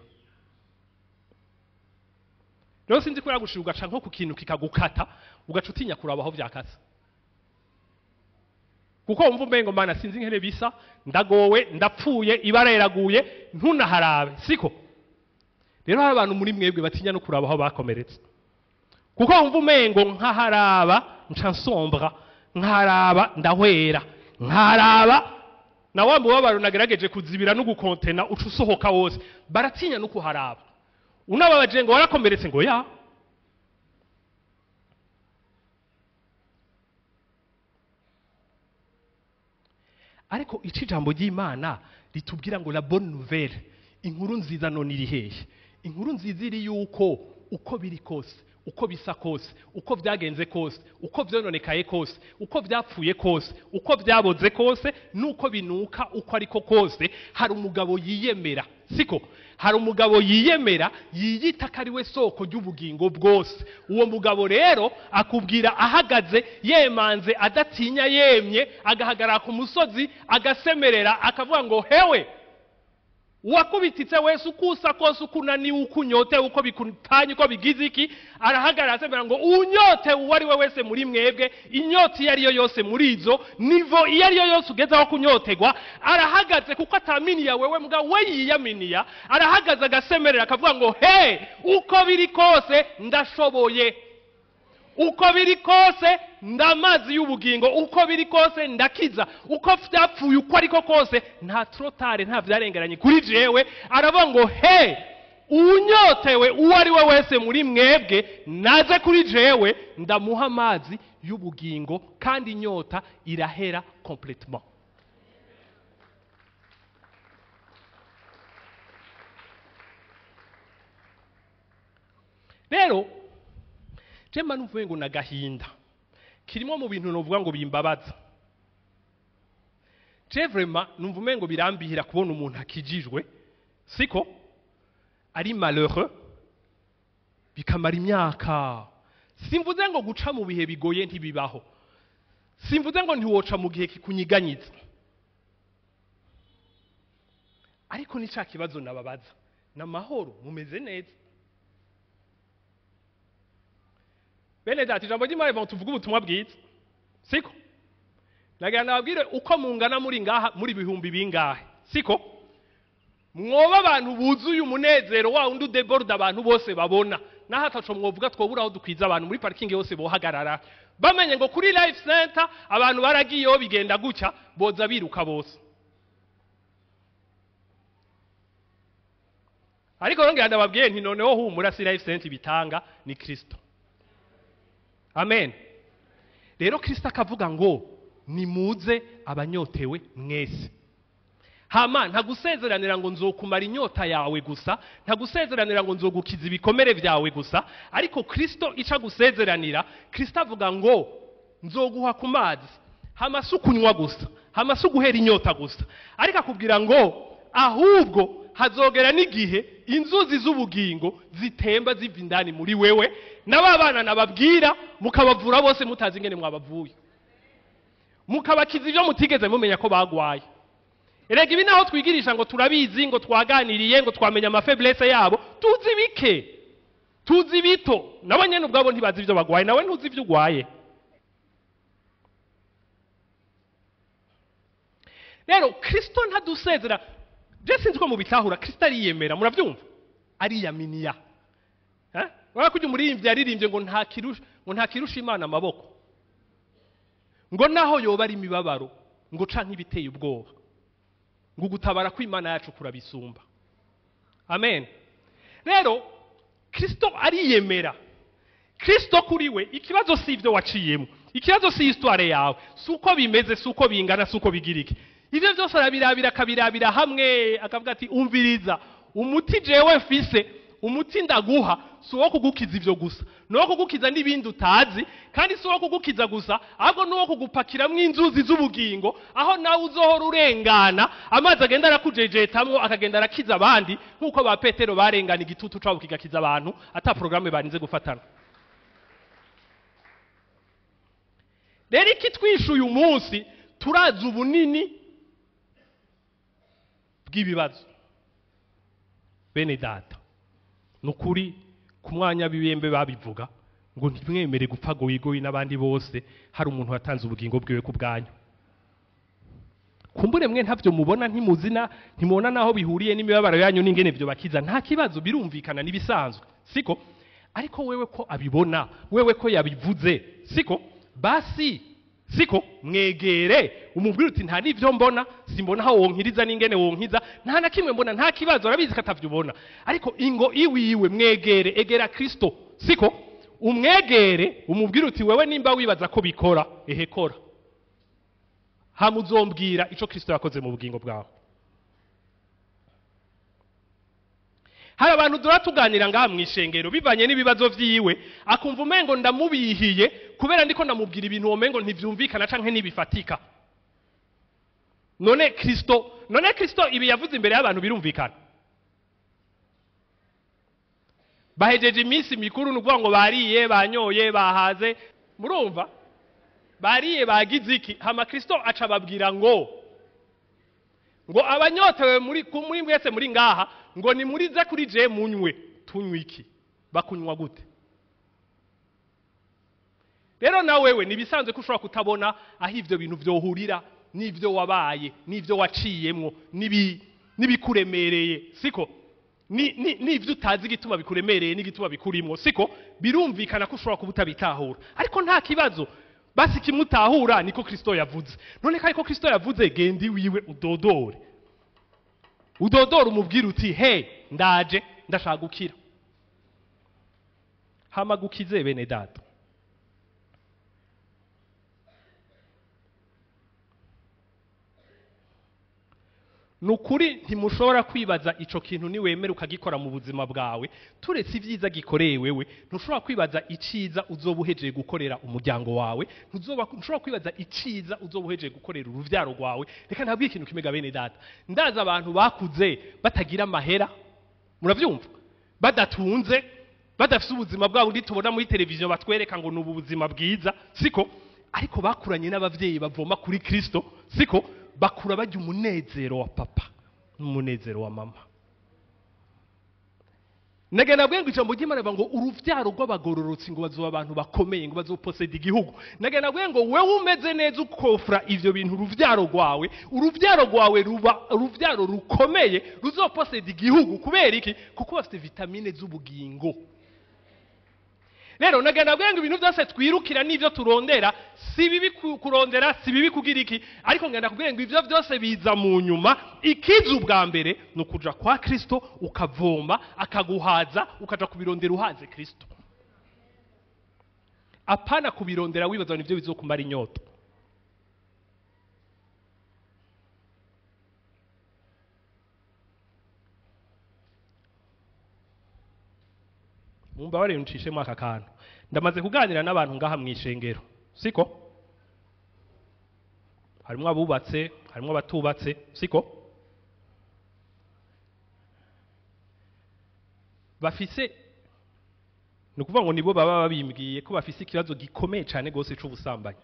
Rero sinzi ko yagushira ugaca nko ku kintu kikagukata, ugaca utinya kuraba aho vyakase. Kuko wumva umengo mana sinzi nkene bisa, ndagowe, ndapfuye, ibara yaraguye, ntunaharabe, siko? Rero hari abantu muri mwebwe batinya no kuraba aho bakomeretse. Kuko wumva umengo nkaharaba nca nsombra, nkaharaba ndahwera, nkaharaba na wa mubabaro nagerageje kuzibira no gukontena uca usohoka wose, baratinya no kuharaba. Unababaje ngo warakomeretse ngo ya. Ariko ici jambo ry'Imana ritubwira ngo la bonne nouvelle, inkuru nziza none iri hehe? Inkuru nziza iri yuko uko biri kose, uko bisa kose, uko vyagenze kose, uko vyononekaye kose, uko vyapfuye kose, uko vyaboze kose, nuko binuka uko ariko kose, hari umugabo yiyemera, siko? Hari umugabo yiyemera, yiyita ko ari we soko ry'ubugingo bwose. Uwo mugabo rero akubwira ahagaze yemanze, adatinya, yemye, agahagarara ku musozi, agasemerera, akavuga ngo hewe uwakubititse wese ukusa kose, ukunaniwe, ukunyote, uko bikutanye, uko bigize iki, arahagarara asemera ngo unyote uwo ari we wese muri mwebwe, inyota iyo ari yo yose muri izo nivo iyo ari yo yose ugezeho kunyotegwa, arahagaze kuko ataminiya wewe mbwa we yiyaminiya, arahagaze agasemerera akavuga ngo he, uko biri kose ndashoboye, uko biri kose ndamazi y'ubugingo, uko biri kose ndakiza, uko vyapfuye uko ariko kose nta trotare, nta vyarengeranye kuri jewe. Aravuga ngo he, unyotewe uwo ari we wese muri mwebwe naze kuri jewe, ndamuha amazi y'ubugingo, kandi inyota irahera complètement. Rero jemba numvuye ngo nagahinda Kirimo mu bintu novuga ngo bimbabaza. Je vraiment numva umengo birambihira kubona umuntu akijijwe, siko ari malheureux bikamara imyaka. Simvuze ngo guca mu bihe bigoye ntibibaho, simvuze ngo ntiwoca mu gihe kikunyiganyiza, ariko ni ca kibazo nababaza: n'amahoro, mumeze neza? Bene data, ijambo ry'Imana, tuvuga ubutumwa bwiza, siko? Nagira nababwire uko mungana muri ngaha, muri ibihumbi bingahe, siko? Mwoba abantu buzuye umunezero wa undi udéborde, abantu bose babona. Naho ataco mwovuga, twobura aho dukwiza abantu muri parking yose, bohagarara bamenye ngo kuri Life Center abantu baragiyeho bigenda gutya, boza biruka bose. Ariko rongera ndababwiye nti noneho humura, si Life Center bitanga, ni Kristo. Amen. Rero Kristo akavuga ngo nimuze abanyotewe mwese. Hama ntagusezeranira ngo nzokumara inyota yawe gusa, ntagusezeranira ngo nzogukiza ibikomere byawe gusa, ariko Kristo ica gusezeranira, Kristo avuga ngo nzoguha ku mazi. Hama si ukunywa gusa, hama si uguhera inyota gusa, ariko akubwira ngo ahubwo hazogera n'igihe inzuzi z'ubugingo zitemba ziva indani muri wewe, n'aba bana nababwira mukabavura bose mutazi ingene mwabavuye, mukabakiza ibyo mutigeze mumenya ko bagwaye. Erega ibi naho twigirisha ngo turabizi, ngo twaganiriye, ngo twamenya amafaiblesses yabo, tuzi bike, tuzi bito. Nabo nyene ubwabo ntibazi ibyo bagwaye, nawe ntuzi ibyo ugwaye. Rero Kristo ntadusezera, je sinzi ko mubitahura. Kristo ariyemera, muravyumva, ariyaminiya. Eh, waba kujya umuririmbyi yaririmbye ngo nta kirusha Imana amaboko, ngo naho yoba ari imibabaro, ngo canke ibiteye ubwoba, ngo ugutabara kw'Imana yacu kurabisumba. Amen. Rero Kristo ariyemera. Kristo kuri we ikibazo si ibyo waciyemo, ikibazo si histoire yawe, si uko bimeze, si uko bingana, si uko bigira iki. Ibyo byose arabirabira, akabirabira hamwe, akavuga ati umviriza, umuti jewe mfise, umuti ndaguha, si uwo kugukiza ibyo gusa, ni uwo kugukiza n'ibindi utazi. Kandi si uwo kugukiza gusa, ahubwo ni uwo kugupakiramwo inzuzi z'ubugingo, aho nawe uzohora urengana, amazi agenda arakujejetamwo, akagenda arakiza abandi, nk'uko ba Petero barengana, igitutu cabo kigakiza abantu ata porogaramu barinze gufatana. Rero ikitwishe uyu munsi, turazi ubunini bw'ibibazo. Bene data, ni ukuri ku mwanya w'ibibembe babivuga ngo ntimwemere gupfa goyigoyi n'abandi bose, hari umuntu watanze ubugingo bwiwe ku bwanyu. Kumbure mwe ntavyo mubona, ntimuzina, ntimubona naho bihuriye n'imibabaro yanyu n'ingene byo bakiza. Nta kibazo, birumvikana, n'ibisanzwe, siko? Ariko wewe ko abibona, wewe ko yabivuze, siko? Basi siko mwegere, umubwire uti nta n'ivyo mbona, simbona aho wonkiriza n'ingene wonkiza, nta na kimwe mbona. Nta kibazo, arabizi ko atavyo ubona, ariko ingo iwiwe, mwegere, egera Kristo, siko? Umwegere, umubwire uti wewe nimba wibaza ko bikora, ehe kora, hama uzombwira ico Kristo yakoze mu bugingo bwawe. Hari abantu dora tuganira ngaha mu ishengero, bivanye n'ibibazo vyiwe akumva umengo ndamubihiye kubera ndiko ndamubwira ibintu womengo ntivyumvikana canke ntibifatika. None Kristo ibi yavuze imbere y'abantu birumvikana? Bahejeje iminsi mikuru, ni ukuvuga ngo bariye, banyoye, bahaze, murumva, bariye, bagize iki. Hama Kristo aca ababwira ngo abanyotewe muri mwese muri ngaha, ngo ni murize kuri je munywe. Tunywe iki? Bakunywa gute? Rero na wewe nibisanzwe ko ushobora kutabona aho ivyo bintu vyohurira n'ivyo wabaye, n'ivyo waciyemwo, n'ibikuremereye, siko? N'ivyo utazi igituma bikuremereye n'igituma bikurimwo, siko? Birumvikana ko ushobora kuba utabitahura, ariko nta kibazo. Basi kimwe utahura niko Kristo yavuze. None ko ariko Kristo yavuze, genda iwiwe, udodore, udodore, umubwire uti he, ndaje, ndashaka gukira. Hama gukize. Bene data, Nukuri ntimushobora kwibaza ico kintu niwemera ukagikora mu buzima bwawe, turetse ibyiza gikoreye wewe, ntushobora kwibaza iciza uzoba uhejeje gukorera umuryango wawe, ntushobora kwibaza iciza uzoba uhejeje gukorera uruvyaro rwawe. Reka ntabwiye ikintu kimwe ga bene data, ndaza abantu bakuze batagira amahera, muravyumva, badatunze, badafise ubuzima bwabo ndi tubona muri televiziyo batwereka ngo ni ubu buzima bwiza, siko? Ariko bakuranye n'abavyeyi bavoma kuri Kristo, siko? Bakura bajya umunezero wa papa n'umunezero wa mama. Nagenda nabwiye ngo ijambo ry'Imana rivuga ngo uruvyaro rw'abagororotsi ngo bazoba abantu bakomeye, ngo bazoposeda igihugu. Nagenda nabwiye ngo wewe umeze neza ukofra ivyo bintu uruvyaro rwawe, uruvyaro rwawe ruba uruvyaro rukomeye ruzoposeda igihugu. Kubera iki? Kuko bafite vitamine z'ubugingo. Rero nagenda nabwiye ngo ibintu byose twirukira n'ivyo turondera si bibi kurondera, si bibi kugira iki, ariko ngenda kubwira ngo ivyo byose biza mu nyuma. Ikiza ubwa mbere ni ukuja kwa Kristo ukavoma akaguhaza, ukaja kubirondera uhaze Kristo, apana kubirondera wibaza ngo nivyo bizokumara inyota. Mumbabarire ncishemo aka kantu. Ndamaze kuganira n'abantu ngaha mw'ishengero, siko? Harimwo abubatse, harimwo abatubatse, siko? Bafise, ni ukuvuga ngo nibo baba babimbwiye ko bafise ikibazo gikomeye cane gose c'ubusambanyi,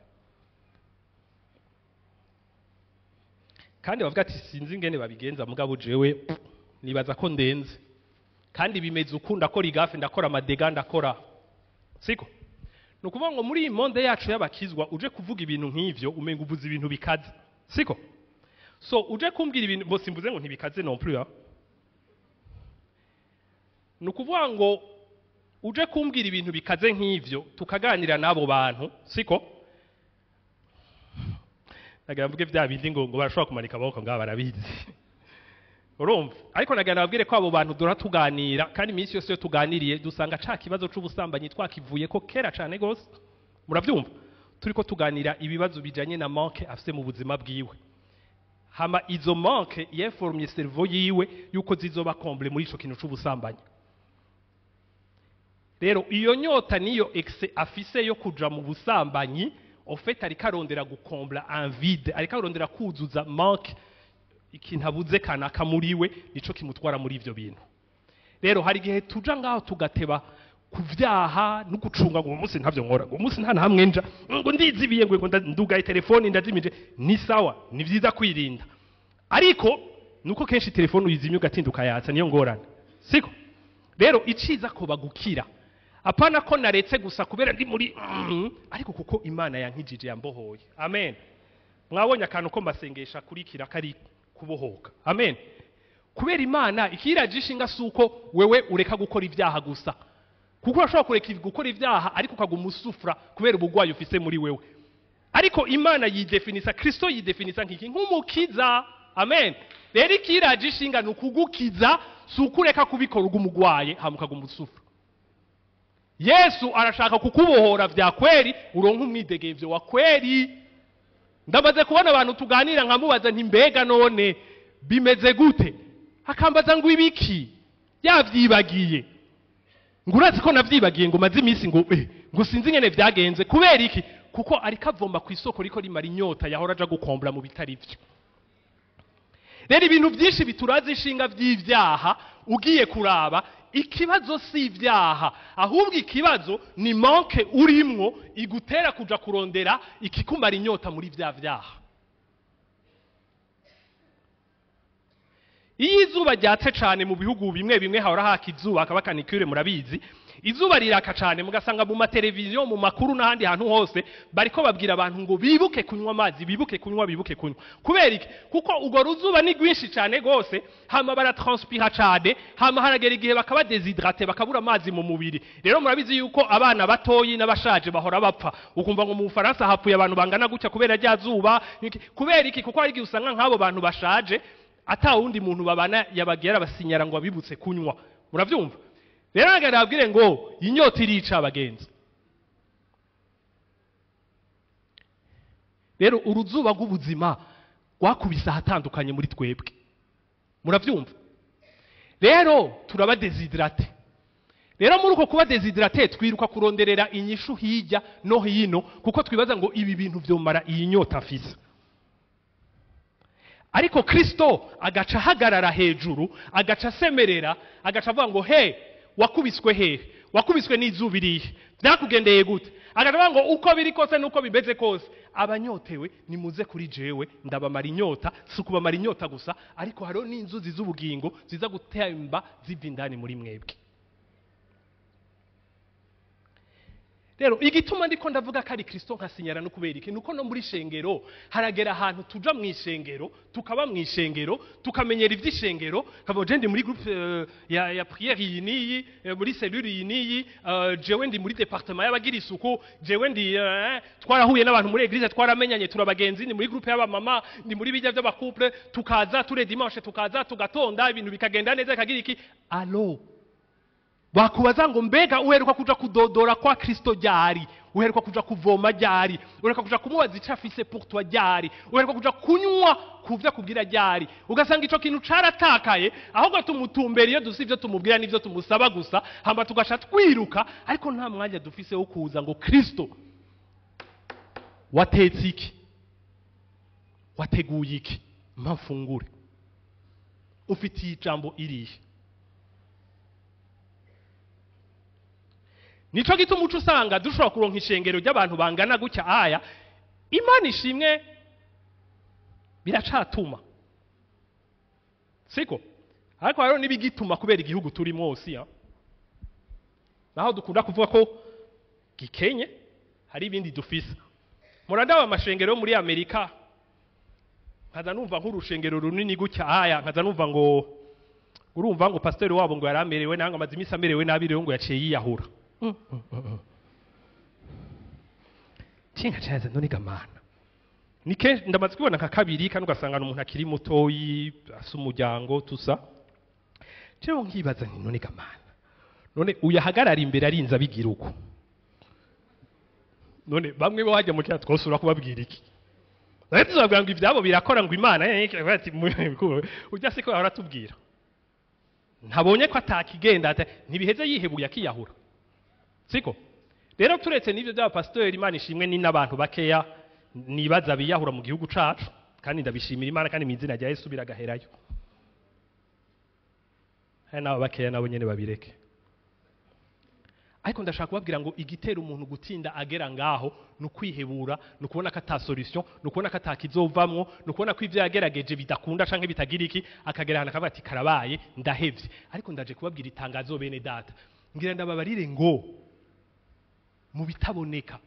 kandi bavuga ati sinzi ingene babigenza, mugabo jewe nibaza ko ndenze, kandi bimeze uku, ndakora igafe, ndakora amadega, ndakora, siko? Ni ukuvuga ngo muri iyi monde yacu y'abakizwa uje kuvuga ibintu nk'ivyo umenga uvuze ibintu bikaze, siko? So uje kumbwira ibintu bo simvuze ngo ntibikaze non plus, Ni ukuvuga ngo uje kumbwira ibintu bikaze nk'ivyo tukaganira n'abo bantu, siko? Nagira mvuge vya bindi ngo barashobora kumanika amaboko ngaha barabizi. Urumva? Ariko nagira nababwire ko abo bantu dora tuganira, kandi iminsi yose iyo tuganiriye dusanga ca kibazo c'ubusambanyi twakivuye ko kera cane gose. Muravyumva? Turiko tuganira ibibazo bijanye na manque afise mu buzima bwiwe. Hama izo manque yeformye cerveau yiwe yuko zizoba comble muri ico kintu c'ubusambanyi. Rero iyo nyota niyo exe afise yo kuja mu busambanyi, en fait ariko arondera gukombla un vide, ariko arondera kuzuza manque, ikintu abuze kanaka muri we, nico kimutwara muri ivyo bintu. Rero hari igihe tuja ngaho tugateba ku vyaha no gucunga ngo umunsi ntavyo nkora, ngo umunsi nta hamwe nja, ngo ndizibiye, ngo ndugaye telefone ndazimije. Ni sawa, ni vyiza kwirinda, ariko nuko kenshi telefone uyizimya ugatinda ukayatsa, niyo ngorane, siko? Rero iciza ko bagukira, apana ko naretse gusa kubera ndi muri ariko kuko Imana yankijije yambohoye. Amen. Mwabonye akantu ko mbasengesha kurikira kari kubohoka. Amen. Kubera Imana ikiraje ishinga suko wewe ureka gukora ibyaha gusa, kuko urashobora kureka gukora ibyaha ariko ukaguma usufra kubera ubugwayi ufise muri wewe. Ariko Imana yidefinisa, Kristo yidefinisa nk'iki, nk'umukiza. Amen. Rero ikiraje ishinga ni ukugukiza, si ukureka kubikora ugumugwaye hama ukaguma usufra. Yesu arashaka kukubohora vya kweri, uronke umwidegevyo wa kweri. Ndamaze kubona abantu tuganira nkamubaza nti mbega none bimeze gute, akambaza ngo ibiki, yavyibagiye, ngo urazi ko navyibagiye, ngo maze iminsi ngo ngo sinzi ingene vyagenze. Kubera iki? Kuko ariko avoma ku isoko riko rimara inyota yahora aja gukombla mu bitari vyo. Rero ibintu byinshi bituraza ishinga vy'ivyaha, ugiye kuraba ikibazo si ivyaha, ahubwo ikibazo ni manque urimwo igutera kuja kurondera ikikumara inyota muri vya vyaha. Iyo izuba ryatse cane mu bihugu bimwe bimwe hahora haka izuba hakaba canicule, murabizi, izuba riraka cane, mugasanga mu mateleviziyo, mu makuru n'ahandi hantu hose bariko babwira abantu ngo bibuke kunywa amazi, bibuke kunywa, bibuke kunywa. Kubera iki? Kuko urwo ruzuba ni rwinshi cane gose, hama baratranspira cane, hama haragera igihe bakaba déshydraté, bakabura amazi mu mubiri. Rero murabizi yuko abana batoyi n'abashaje bahora bapfa, ukumva ngo mu Bufaransa hapfuye abantu bangana gutya kubera rya zuba. Kubera iki? Kuko hari igihe usanga nk'abo bantu bashaje ata wundi muntu babana yabagera abasinyara ngo abibutse kunywa. Muravyumva? Rero nagira nababwire ngo inyota irica abagenzi. Rero uruzuba rw'ubuzima rwakubise ahatandukanye muri twebwe. Muravyumva? Rero turaba déshydraté. Rero muri uko kuba déshydraté, twiruka kuronderera inyishu hirya no hino, kuko twibaza ngo ibi bintu vyomara iyi nyota mfise. Ariko Kristo agaca ahagarara hejuru, agaca asemerera, agaca avuga ngo: "He, wakubiswe hehe? Wakubiswe n'izuba irihe? Byakugendeye gute?" Agaca avuga ngo: "Uko biri kose nuko bimeze kose, abanyotewe nimuze kuri jewe, ndabamara inyota." Si ukubamara inyota gusa, ariko hariho n'inzuzi z'ubugingo ziza gutemba ziva indani muri mwebwe. Rero igituma ndiko ndavuga ko ari Kristo nkasinyara no kubera iki, nuko no muri shengero haragera ahantu tuja mu ishengero, tukaba mu ishengero, tukamenyera ivy'ishengero. Kavuga: "Je ndi muri groupe ya prière iyi n'iyi, muri cellule iyi n'iyi, jewe ndi muri département y'abagira isuku, jewe ndi twarahuye n'abantu muri église, twaramenyanye, turabagenzi, ndi muri groupe y'abamama, ndi muri bijya by'aba couple, tukaza tous les dimanche, tukaza tugatonda, ibintu bikagenda neza, bikagira iki." Allo, bakubaza ngo: "Mbega uheruka kuja kudodora kwa Kristo ryari? Uheruka kuja kuvoma ryari? Uheruka kuja kumubaza ico afise pour toi ryari? Uheruka kuja kunywa kuvyo akubwira ryari?" Ugasanga ico kintu caratakaye, ahubwo tumutumbera iyo dufise ivyo tumubwira n'ivyo tumusaba gusa, hamba tugaca twiruka, ariko nta mwanya dufise wo kuza ngo: "Kristo, watetse iki? Wateguye iki? Mpa mfungure. Ufitiye ijambo irihe?" Nico gituma uca usanga dushobora kuronka ishengero ry'abantu bangana gutya. Aya, Imana ishimwe, biracatuma, siko? Ariko hariho n'ibigituma kubera igihugu turimo hose ya naho dukunda kuvuga ko gikenye, hari ibindi dufise. Murandaba amashengero yo muri Amerika, nkaza numva nk'urushengero runini gutya aya, nkaza numva ngo urumva ngo pasiteri wabo ngo yari amerewe nabi, ngo amaze iminsi amerewe nabi, rero ngo yaciye yiyahura. Cinga cyaza none gamana ni kenshi ndamaze kubibona nka kabiri, kandi ugasanga ni umuntu akiri mutoyi, asa umuryango tusa. Jewe nkibaza nti: "None gamana, none uyahagarara imbere arinze abigira uko? None bamwe bo hajya mu kira twosura kubabwira iki? None tuzabwira ngo ibyabo birakora, ngo Imana ati ujya siko yahora atubwira? Ntabonye ko atakigenda, ntibiheze yihebuye akiyahura, siko?" Rero turetse n'ibyo by'abapasitori, Imana ishimwe, ni n'abantu bakeya nibaza biyahura mu gihugu cacu, kandi ndabishimira Imana, kandi mu izina rya Yesu biragaherayo. Hari n'abo bakeya nabo nyene babireke. Ariko ndashaka kubabwira ngo igitera umuntu gutinda agera ngaho ni ukwihebura, ni ukubona ko ata solution, ni ukubona ko atakizovamwo, ni ukubona ko ivyo yagerageje bidakunda canke bitagira iki, akagera ahantu akavuga ati: "Karabaye, ndahevye." Ariko ndaje kubabwira itangazo, bene data, ngira ndababarire ngo mu bitaboneka,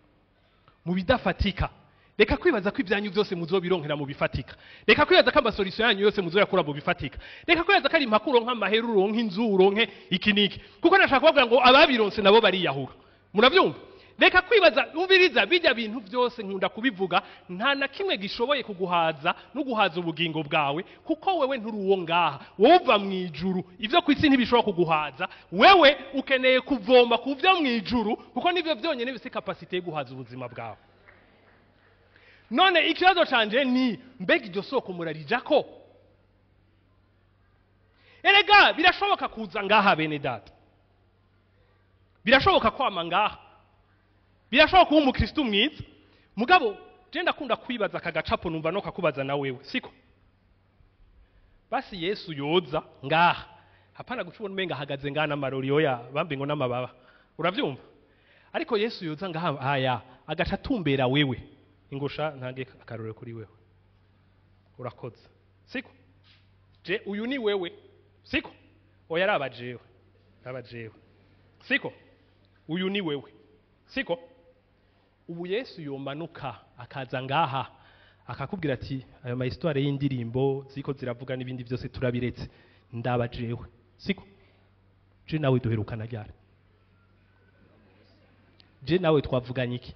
mu bidafatika, reka kwibaza ko ibyanyu byose muzobironkera mu bifatika. Reka kwibaza ko ama solution yanyu yose muzoyakura mu bifatika. Reka kwibaza ko ari impaka uronka amahera, uronke inzu, uronke iki n'iki, kuko ndashaka kubabwira ngo ababironse nabo bariyahura. Murabyumva? Reka kwibaza, umviriza, bijya bintu byose nkunda kubivuga, nta na kimwe gishoboye kuguhaza no guhaza ubugingo bwawe, kuko wewe nturi uwo ngaha, wowe uva mu ijuru. Ibyo ku isi ntibishobora kuguhaza. Wewe ukeneye kuvoma ku byo mu ijuru, kuko nibyo byonyine bifite capacité yo guhaza ubuzima bwawe. None ikibazo canje ni: mbega iryo soko murarijako? Erega birashoboka kuza ngaha, bene data, birashoboka kwama ngaha, birashoboka kuba umukristo mwiza. Mugabo je ndakunda kwibaza aka gacapo, numva no kakubaza na wewe, siko? Basi Yesu yoza ngaha, hapana guca ubona umenga ahagaze ngaha n'amarori, oya bambe ngo n'amababa, uravyumva? Ariko Yesu yoza ngaha aya, agaca atumbera wewe, ingusha ntange akarorero kuri wewe, urakoze, siko? Je uyu ni wewe, siko? Oya, araba jewe, araba jewe, siko? Uyu ni wewe, siko? Ubu Yesu yomanuka akaza ngaha, akakubwira ati: "Ayo ma histoire y'indirimbo ziko ziravuga n'ibindi byose turabiretse, ndaba jewe, siko? Je nawe duherukana ryari? Je nawe twavuganye iki?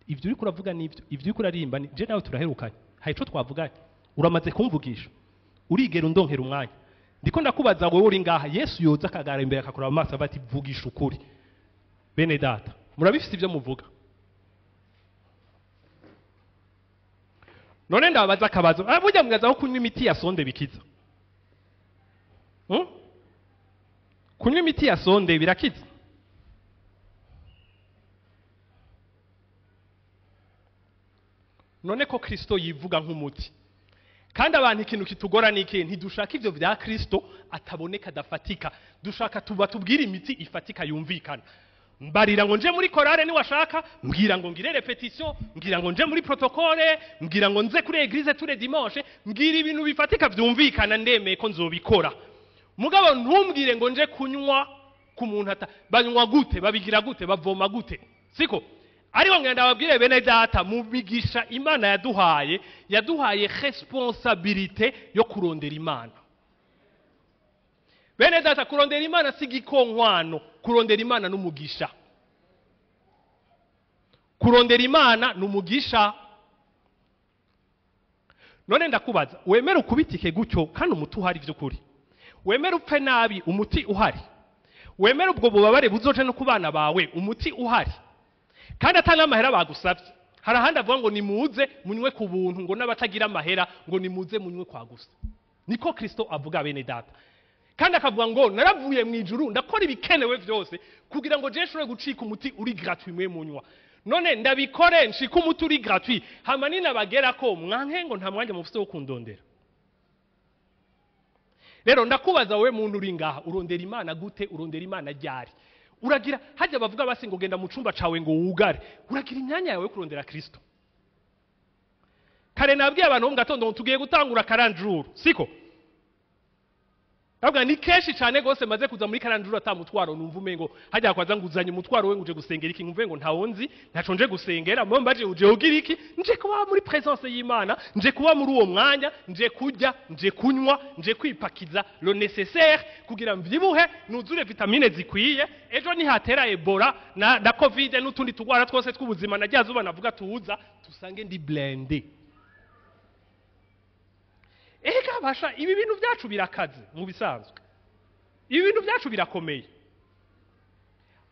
Ibyo uriko uravuga nibyo, ibyo uriko uririmba ni je nawe turaherukanye? Hari ico twavuganye? Uramaze kumvugisha? Urigera undonkera umwanya?" Ndiko ndakubaza wowe uri ngaha. Yesu yoza akagara imbere, akakuraba amaso, avuga ati: "Vugisha ukuri." Bene data, murabifise ibyo muvuga? None ndababaza akabazo: burya mwibaza ko kunywa imiti ya sonde bikiza? Kunywa imiti ya sonde birakiza? None ko Kristo yivuga nk'umuti, kandi abantu ikintu kitugora ni iki? Ntidushaka ivyo vya Kristo ataboneka, adafatika. Dushaka tuba tubwira imiti ifatika yumvikana. Mbarira ngo nje muri chorale niwashaka, mbwira ngo ngire répétition, mbwira ngo nje muri protocole, mbwira ngo nze kuri église tous les dimanches, mbwira ibintu bifatika vyumvikana, ndemeye ko nzobikora. Mugabo ntumbwire ngo nje kunywa ku muntu ata banywa gute, babigira gute, bavoma gute, siko? Ariko ngenda babwire bene data, mu migisha Imana yaduhaye, yaduhaye responsabilité yo kurondera Imana. Bene data, kurondera Imana si igikonkwano, kurondera Imana n'umugisha. Kurondera Imana n'umugisha. None ndakubaza, wemere ukubitike gutyo kandi umuti uhari vy'ukuri? Wemere upfe nabi umuti uhari? Wemere ubwo bubabare buzoje no ku bana bawe umuti uhari, kandi ata n'amahera bagusavye? Hari ahandi avuga ngo nimuze munywe ku buntu, ngo n'abatagira amahera, ngo nimuze munywe kwa gusa. Niko Kristo avuga, bene data. Kandi akavuga ngo naravuye mu ijuru, ndakora ibikenewe vyose kugira ngo je nshobore gucika umuti uri gratuit mwe munywa. None ndabikore, nshika umuti uri gratuit, hama ninabagera ko mwanke ngo nta mwanya mufise wo kundondera. Rero ndakubaza wowe muntu uri ngaha, urondera Imana gute? Urondera Imana ryari? Uragira hajya bavuga basi ngo genda mu cumba cawe ngo wugare, uragira imyanya yawe yo kurondera Kristo? Kare nabwiye abantu bo mu gatondo ngo tugiye gutangura karanjuru, siko? Ndavuga ni kenshi cyane gose maze kuza muri karanjuru ata mutwaro, numva umengo hajya kwaza nguzanye umutwaro we, nguje gusengera iki, nkumve ngo ntawo nzi, ntaco nje gusengera. Mbo mbaje uje ugira iki? Nje kuba muri présence y'Imana, nje kuba muri uwo mwanya, nje kurya, nje kunywa, nje kwipakiza le nécessaire kugira mvyibuhe, nuzure vitamine zikwiye, ejo nihatera Ebola na Covid n'utundi tugwara twose tw'ubuzima na rya zuba navuga tuza, tusange ndi blindé. Ega basha, ibi bintu byacu birakaze mu bisanzwe, ibi bintu byacu birakomeye.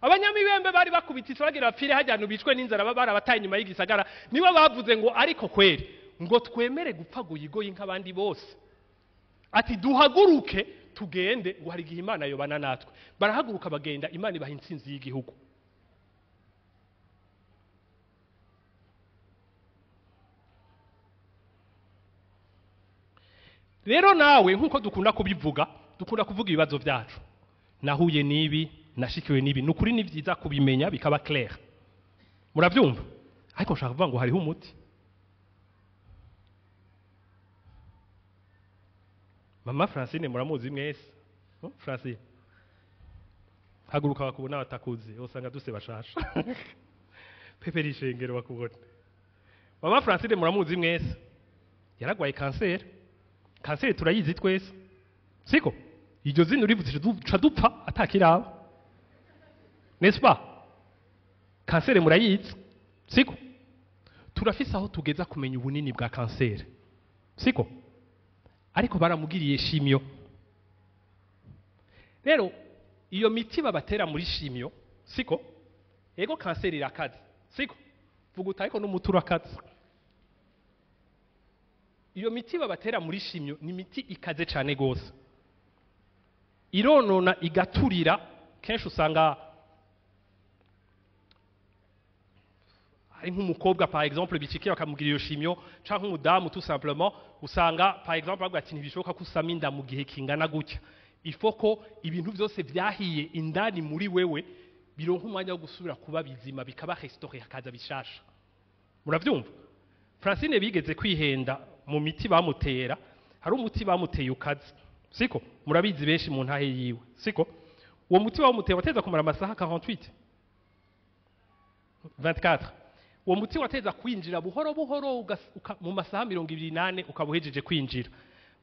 Abanyamibembe bari bakubititse bagira bapfire hajya ahantu bicwe n'inzara, baba barabataye inyuma y'igisagara, nibo bavuze ngo ariko kweri ngo twemere gupfa guyigoyi nk'abandi bose, ati duhaguruke tugende, ngo hari igihe Imana yobana natwe. Barahaguruka bagenda, Imana ibaha intsinzi y'igihugu. Rero nawe, nk'uko dukunda kubivuga, dukunda kuvuga ibibazo byacu, nahuye n'ibi, nashikiwe n'ibi, ni ukuri ni byiza kubimenya bikaba clair, murabyumva? Ariko nshaka kuvuga ngo hariho umuti. Mama Francine muramuzi mwese. Oh, Francine, haguruka bakubona, batakuzi usanga duse bashasha pepe ishengero bakubona. Mama Francine muramuzi mwese, yaragwaye kanseri. Kanseri turayizi twese, siko? Iryo zina urivuze duca dupfa atakiraba, n'est-ce pas? Kanseri murayizi, siko? Turafise aho tugeza kumenya ubunini bwa kanseri, siko? Ariko baramugiriye chimio. Rero iyo miti babatera muri chimio, siko? Ego, kanseri irakaze, siko? Vuga uti ariko n'umuti urakaze. Iyo miti babatera muri chimio ni imiti ikaze cyane gose, ironona, igaturira. Kenshi usanga ari nk'umukobwa, par exemple, bicikiye bakamugira iyo chimio, canke umudamu tout simplement. Usanga, par exemple, bavuga ati ntibishoboka ko usama inda mu gihe kingana gutya, il faut ko ibintu byose byahiye indani muri wewe bironka umwanya wo gusubira kuba bizima, bikaba restauré, hakaza bishasha. Muravyumva? Francine bigeze kwihenda mu miti bamutera. Hari umuti bamuteye ukaze, siko? Murabizi benshi mu ntahe yiwe, siko? Uwo muti bamuteye wateza kumara amasaha 48, 24. Uwo muti wateza kwinjira buhoro buhoro, mu masaha 24 ukaba uhejeje kwinjira.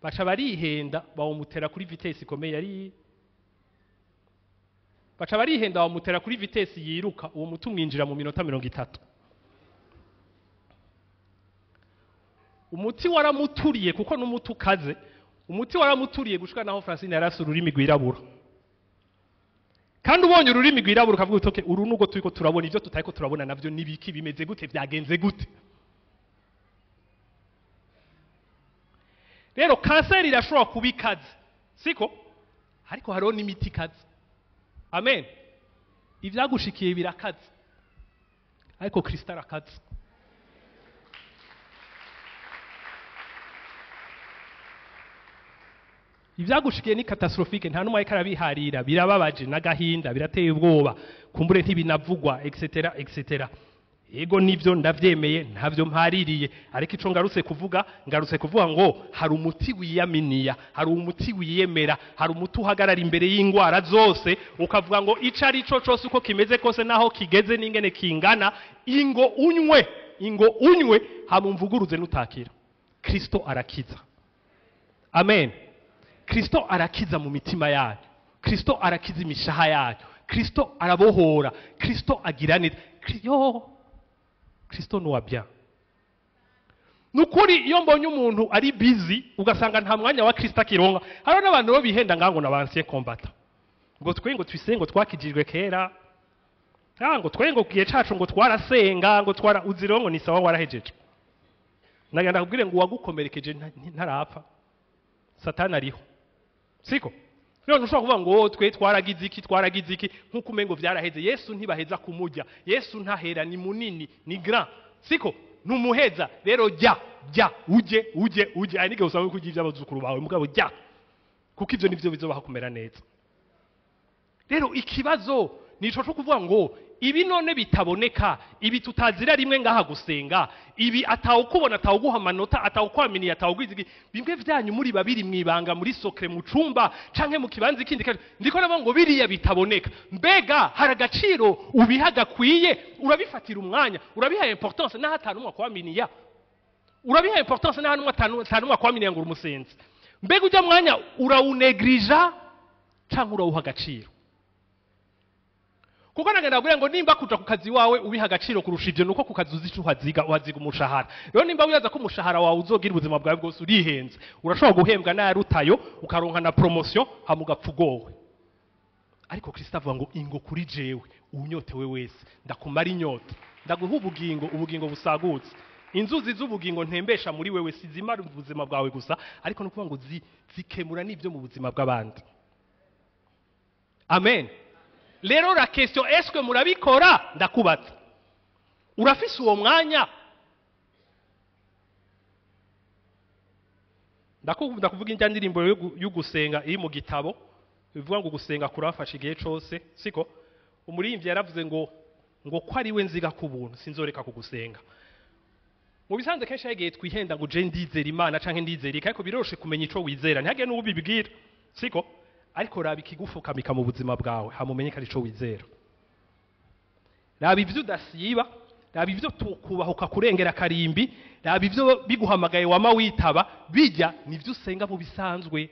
Baca barihenda bawumutera kuri vitesse ikomeye yari, baca barihenda bawumutera kuri vitesse yiruka. Uwo muti umwinjira mu minota 30. Umuti waramuturiye, kuko n'umuti ukaze. Umuti waramuturiye gushika naho Francine yarafise ururimi rwirabura. Kandi ubonye ururimi rwirabura ukavuga uti: "Okay, uru nubwo turiko turabona ibyo tutariko turabona navyo nibiki? Bimeze gute? Byagenze gute?" Rero kanseri irashobora kuba ikaze, siko? Ariko hariho n'imiti ikaze. Amen. Ivyagushikiye birakaze, ariko Kristo arakaze. Ivyagushikiye ni catastrophique, nta numwe ariko arabiharira, birababaje n'agahinda, birateye ubwoba, kumbure ntibinavugwa, etc etc. Ego nivyo ndavyemeye, ntavyo mpaririye, ariko ico ngarutse kuvuga ngo hari umuti wiyaminiya, hari umuti wiyemera, hari umuti uhagarara imbere y'ingwara zose, ukavuga ngo ico ari cyo cyose uko kimeze kose naho kigeze n'ingene kingana, ingo unywe hamumvuguruze nutakira. Kristo arakiza. Amen. Kristo arakiza mu mitima yacu. Kristo arakiza imishaha yacu. Kristo arabohora. Kristo agira neza. Yo Kristo nuwa bien. Nukuri iyo mbonye umuntu ari busy ugasanga nta mwanya wa Kristo akironka. Haro n'abantu bo bihenda ngango nabansiye kombata. Ngo twe ngo twisengo twakijijwe kera. Ngo twe ngo kiye cacu ngo twarasenga ngo twara uzirongo ni sawa warahejeje. Nagenda kubwire ngo wagukomerekeje ntarapfa. Satani ariho. Siko? Rero ntushobora kuvuga ngo twe twaragize iki nkuko umengo vyaraheze. Yesu ntibaheza kumurya. Yesu ntahera, ni munini, ni grand. Siko? Numuheza. Rero jya uje uje uje. Ari nige usaba kugira ivy'abazukuru bawe mugabo jya. Kuko ivyo nivyo bizobaha kumera neza. Rero ikibazo nico cyo kuvuga ngo ibi none bitaboneka, ibi tutazira rimwe ngaha gusenga, ibi atawukubona, atawuguha amanota, atawukwaminiye, atawugwizigi, bimwe vyanyu muri babiri mwibanga muri sokre mu cumba canke mu kibanza ikindi kaje. Ndiko nabo ngo biriya bitaboneka, mbega hari agaciro ubiha gakwiye? Urabifatira umwanya, urabiha importance naho atanumwe akwaminiya, urabiha importance naho atanumwe akwaminiya ngo urumusenzi. Mbega ujya mwanya urawunegrija canke urawuha agaciro? Kuko nagenda kugira ngo nimba kuja ku kazi wawe ubiha agaciro kurusha ivyo, nuko ku kazi uzi ico uhaziga umushahara. Rero nimba wibaza ko umushahara wawe uzogira ubuzima bwawe bwose urihenze, urashobora guhembwa n'ayarutayo ukaronka na promotion hama ugapfa ugowe. Ariko Kristo avuga ngo ingo kuri jewe unyotewe wese ndakumara inyota, ndaguha ubugingo, ubugingo busagutse. Inzuzi z'ubugingo ntembesha muri wewe sizimara ubuzima bwawe gusa, ariko no kuvuga ngo zikemura n'ivyo mu buzima bw'abandi. Amen. Rero la question, est-ce que murabikora? Ndakubaza. Urafise uwo mwanya? Ndakuvuga injya ndirimbo y'ugusenga iri mu gitabo, bivuga ngo gusenga kurafasha igihe cose, siko? Umuririmbyi yaravuze ngo ko ari we nziga ku buntu, sinzoreka kugusenga. Mu bisanzwe kenshi yagiye twihenda ngo je ndizera Imana canke ndizera iki, ariko biroroshe kumenya ico wizera, ntihagire n'ubibwira, siko? Ariko raba ikigufukamika mu buzima bwawe hamumenye ko arico wizera. Raba ivyo udasiba, raba ivyo tukubahuka kurengera karimbi, raba ivyo biguhamagaye wama witaba, bijya nivyo usenga mu bisanzwe.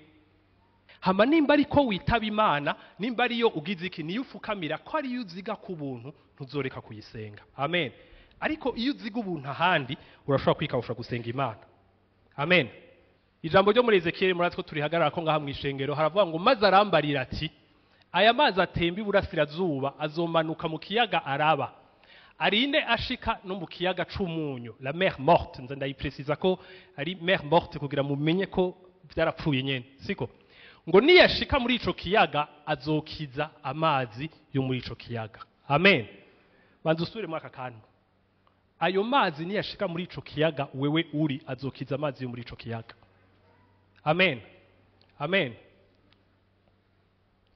Hama nimba ariko witaba Imana, nimba ariyo ugize iki, niyo ufukamira ko ariyo uziga ku buntu, ntuzoreka kuyisenga. Amen. Ariko iyo uziga ubuntu ahandi urashobora kwikawusha gusenga Imana. Amen. Ijambo ryo muri Ezekiel muratwo turihagarara ko ngaha mwishengero haravuga ngo maze arambarira ati aya mazi atemba iburasirazuba azomanuka mu kiyaga Araba, arinde ashika no mu kiyaga c'umunyu, la mer morte. Nza ndayipreciza ko ari mer morte kugira mumenye ko vyarapfuye nyene, siko? Ngo niyashika muri ico kiyaga azokiza amazi yo muri ico kiyaga. Amen. Banza usubire muri aka kantu. Ayo mazi niyashika muri ico kiyaga wewe uri, azokiza amazi yo muri ico kiyaga. Amen. Amen.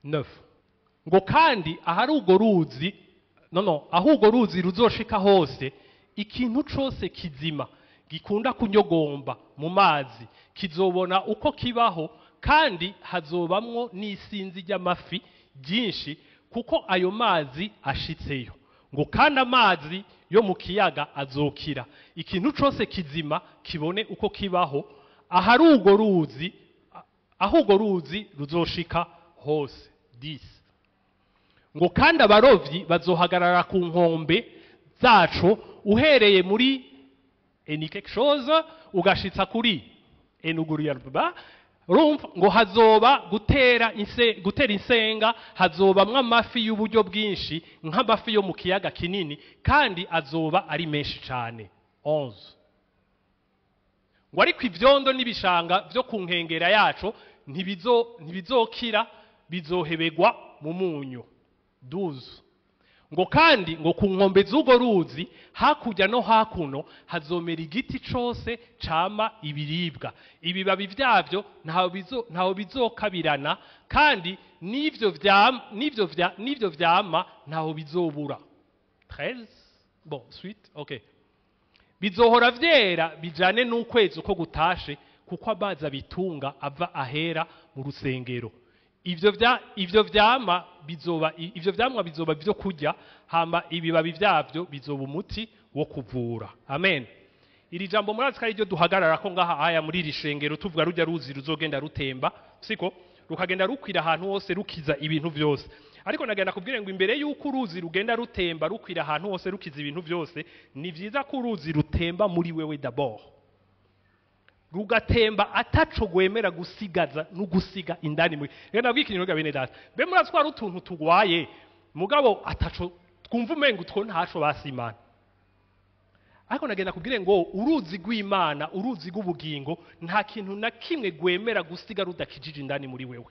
9. Ngo kandi ahari ugo ruzi, aho ugo ruzi ruzoshika hose, ikintu cose kizima gikunda kunyogomba mu mazi kizobona uko kibaho, kandi hazobamwo n'isinzi ry'amafi byinshi, kuko ayo mazi ashitseyo. Ngo kandi amazi yo mu kiyaga azokira, ikintu cose kizima kibone uko kibaho, ahari ugo ruzi, aho ugo ruzi ruzoshika hose. 10. Ngo kandi abarovyi bazohagarara ku nkombe zaco, uhereye muri eni quelque chose ugashitsa kuri enuguru ya ruba. Urumva ngo hazoba gutera insenga, hazobamwo amafi y'uburyo bwinshi nk'amafi yo mu kiyaga kinini, kandi azoba ari menshi cyane. 11. Ngo ariko ivyondo n'ibishanga vyo ku nkengera yaco ntibizokira, Bizohebegwa mu munyu. 12 ngo kandi ngo ku nkombe z'urwo ruzi, hakurya no hakuno, hazomera igiti cose cama ibiribwa. Ibibabi vyavyo ntaho bizokabirana, kandi n'ivyo vyama ntaho bizobura. 13, bon, suite, ok. Bizohora vyera bijane n'ukwezi uko gutashe, kuko amazi abitunga ava ahera mu rusengero. Ivyo vyamwa bizoba byo kurya, hama ibibabi vyavyo bizoba umuti wo kuvura. Amen. Iri jambo murazi ko ari ryo duhagarara ko ngaha aya muri iri shengero, tuvuga rujya ruzi ruzogenda rutemba, siko? Rukagenda rukwira ahantu hose, rukiza ibintu vyose. Ariko nagenda kubwira ngo imbere y'uko uruzi rugenda rutemba rukwira ahantu hose, rukiza ibintu vyose, ni vyiza ko uruzi rutemba muri wewe d'abord, rugatemba ataco gwemera gusigaza no gusiga indani muri. Rero nabwiye ikintu, bene data, mbe murazi ko hari utuntu tugwaye mugabo ataco twumva, umenga utwo ntaco basimana? Ariko nagenda kubwire ngo uruzi rw'Imana, uruzi rw'ubugingo, nta kintu na kimwe gwemera gusiga rudakijije indani muri wewe.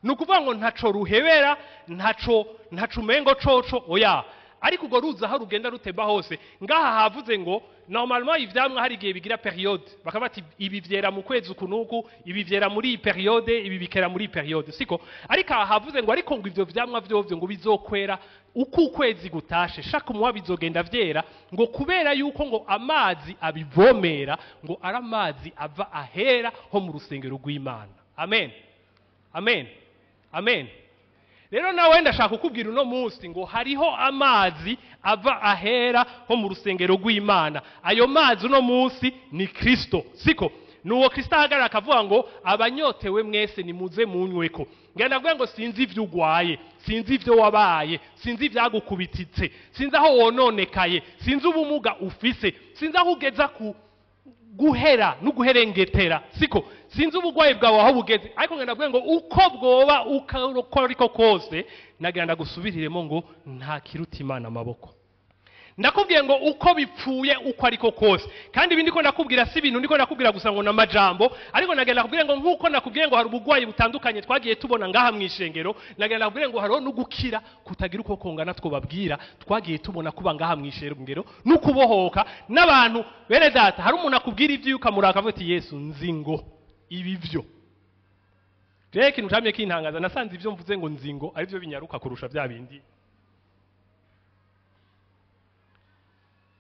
Ni ukuvuga ngo ntaco ruhebera, ntaco umengo coco oya. Ariko urwo ruzi aho rugenda rutemba hose, ngaha havuze ngo normalement ivyamwa hari igihe bigira période, bakaba bati ibi vyera mu kwezi uku n'uku, ibi vyera muri iyi période, ibi bikera muri iyi période, siko? Ariko aha havuze ngo ariko ngo ivyo vyamwa vyovyo ngo bizokwera uko ukwezi gutashe, chaque mois bizogenda vyera, ngo kubera yuko ngo amazi abivomera ngo ari amazi ava ahera ho mu rusengero rw'Imana. Amen, amen, amen. Rero nawe ndashaka kukubwira uno munsi ngo hariho amazi ava ahera ho mu rusengero rw'Imana. Ayo mazi uno munsi ni Kristo, siko? Nuwo Kristo ahagarara akavuga ngo abanyotewe mwese nimuze munyweko. Ngenda kuvuga ngo sinzi ivyo ugwaye, sinzi ivyo wabaye, sinzi ivyagukubititse, sinzi aho wononekaye, sinzi ubumuga ufise, sinzi aho ugeza ku guhera no guherengetera, siko? Sinzi ubugwayi bwawe aho bugeze. Ariko ngenda kuvuga ngo uko bwoba uko ariko kose, nagira ndagusubiriremo ngo nta kiruta Imana amaboko. Ndakubwiye ngo uko bipfuye uko ariko kose, kandi ibi ndiko ndakubwira si ibintu ndiko ndakubwira gusa ngo n'amajambo. Ariko nagenda nakubwira ngo nkuko nakubwiye ngo hari ubugwayi butandukanye twagiye tubona ngaha mu ishengero, nagenda nakubwira ngo hariho n'ugukira kutagira uko kongana twobabwira twagiye tubona kuba ngaha mu ishengero, n'ukubohoka n'abantu. Bene data, hari umuntu akubwira ibyo ukamuraka avuga ati Yesu nzi ngo ibi byo. Rero ikintu camye kintangaza, nasanze ibyo mvuze ngo nzi ngo aribyo binyaruka kurusha bya bindi.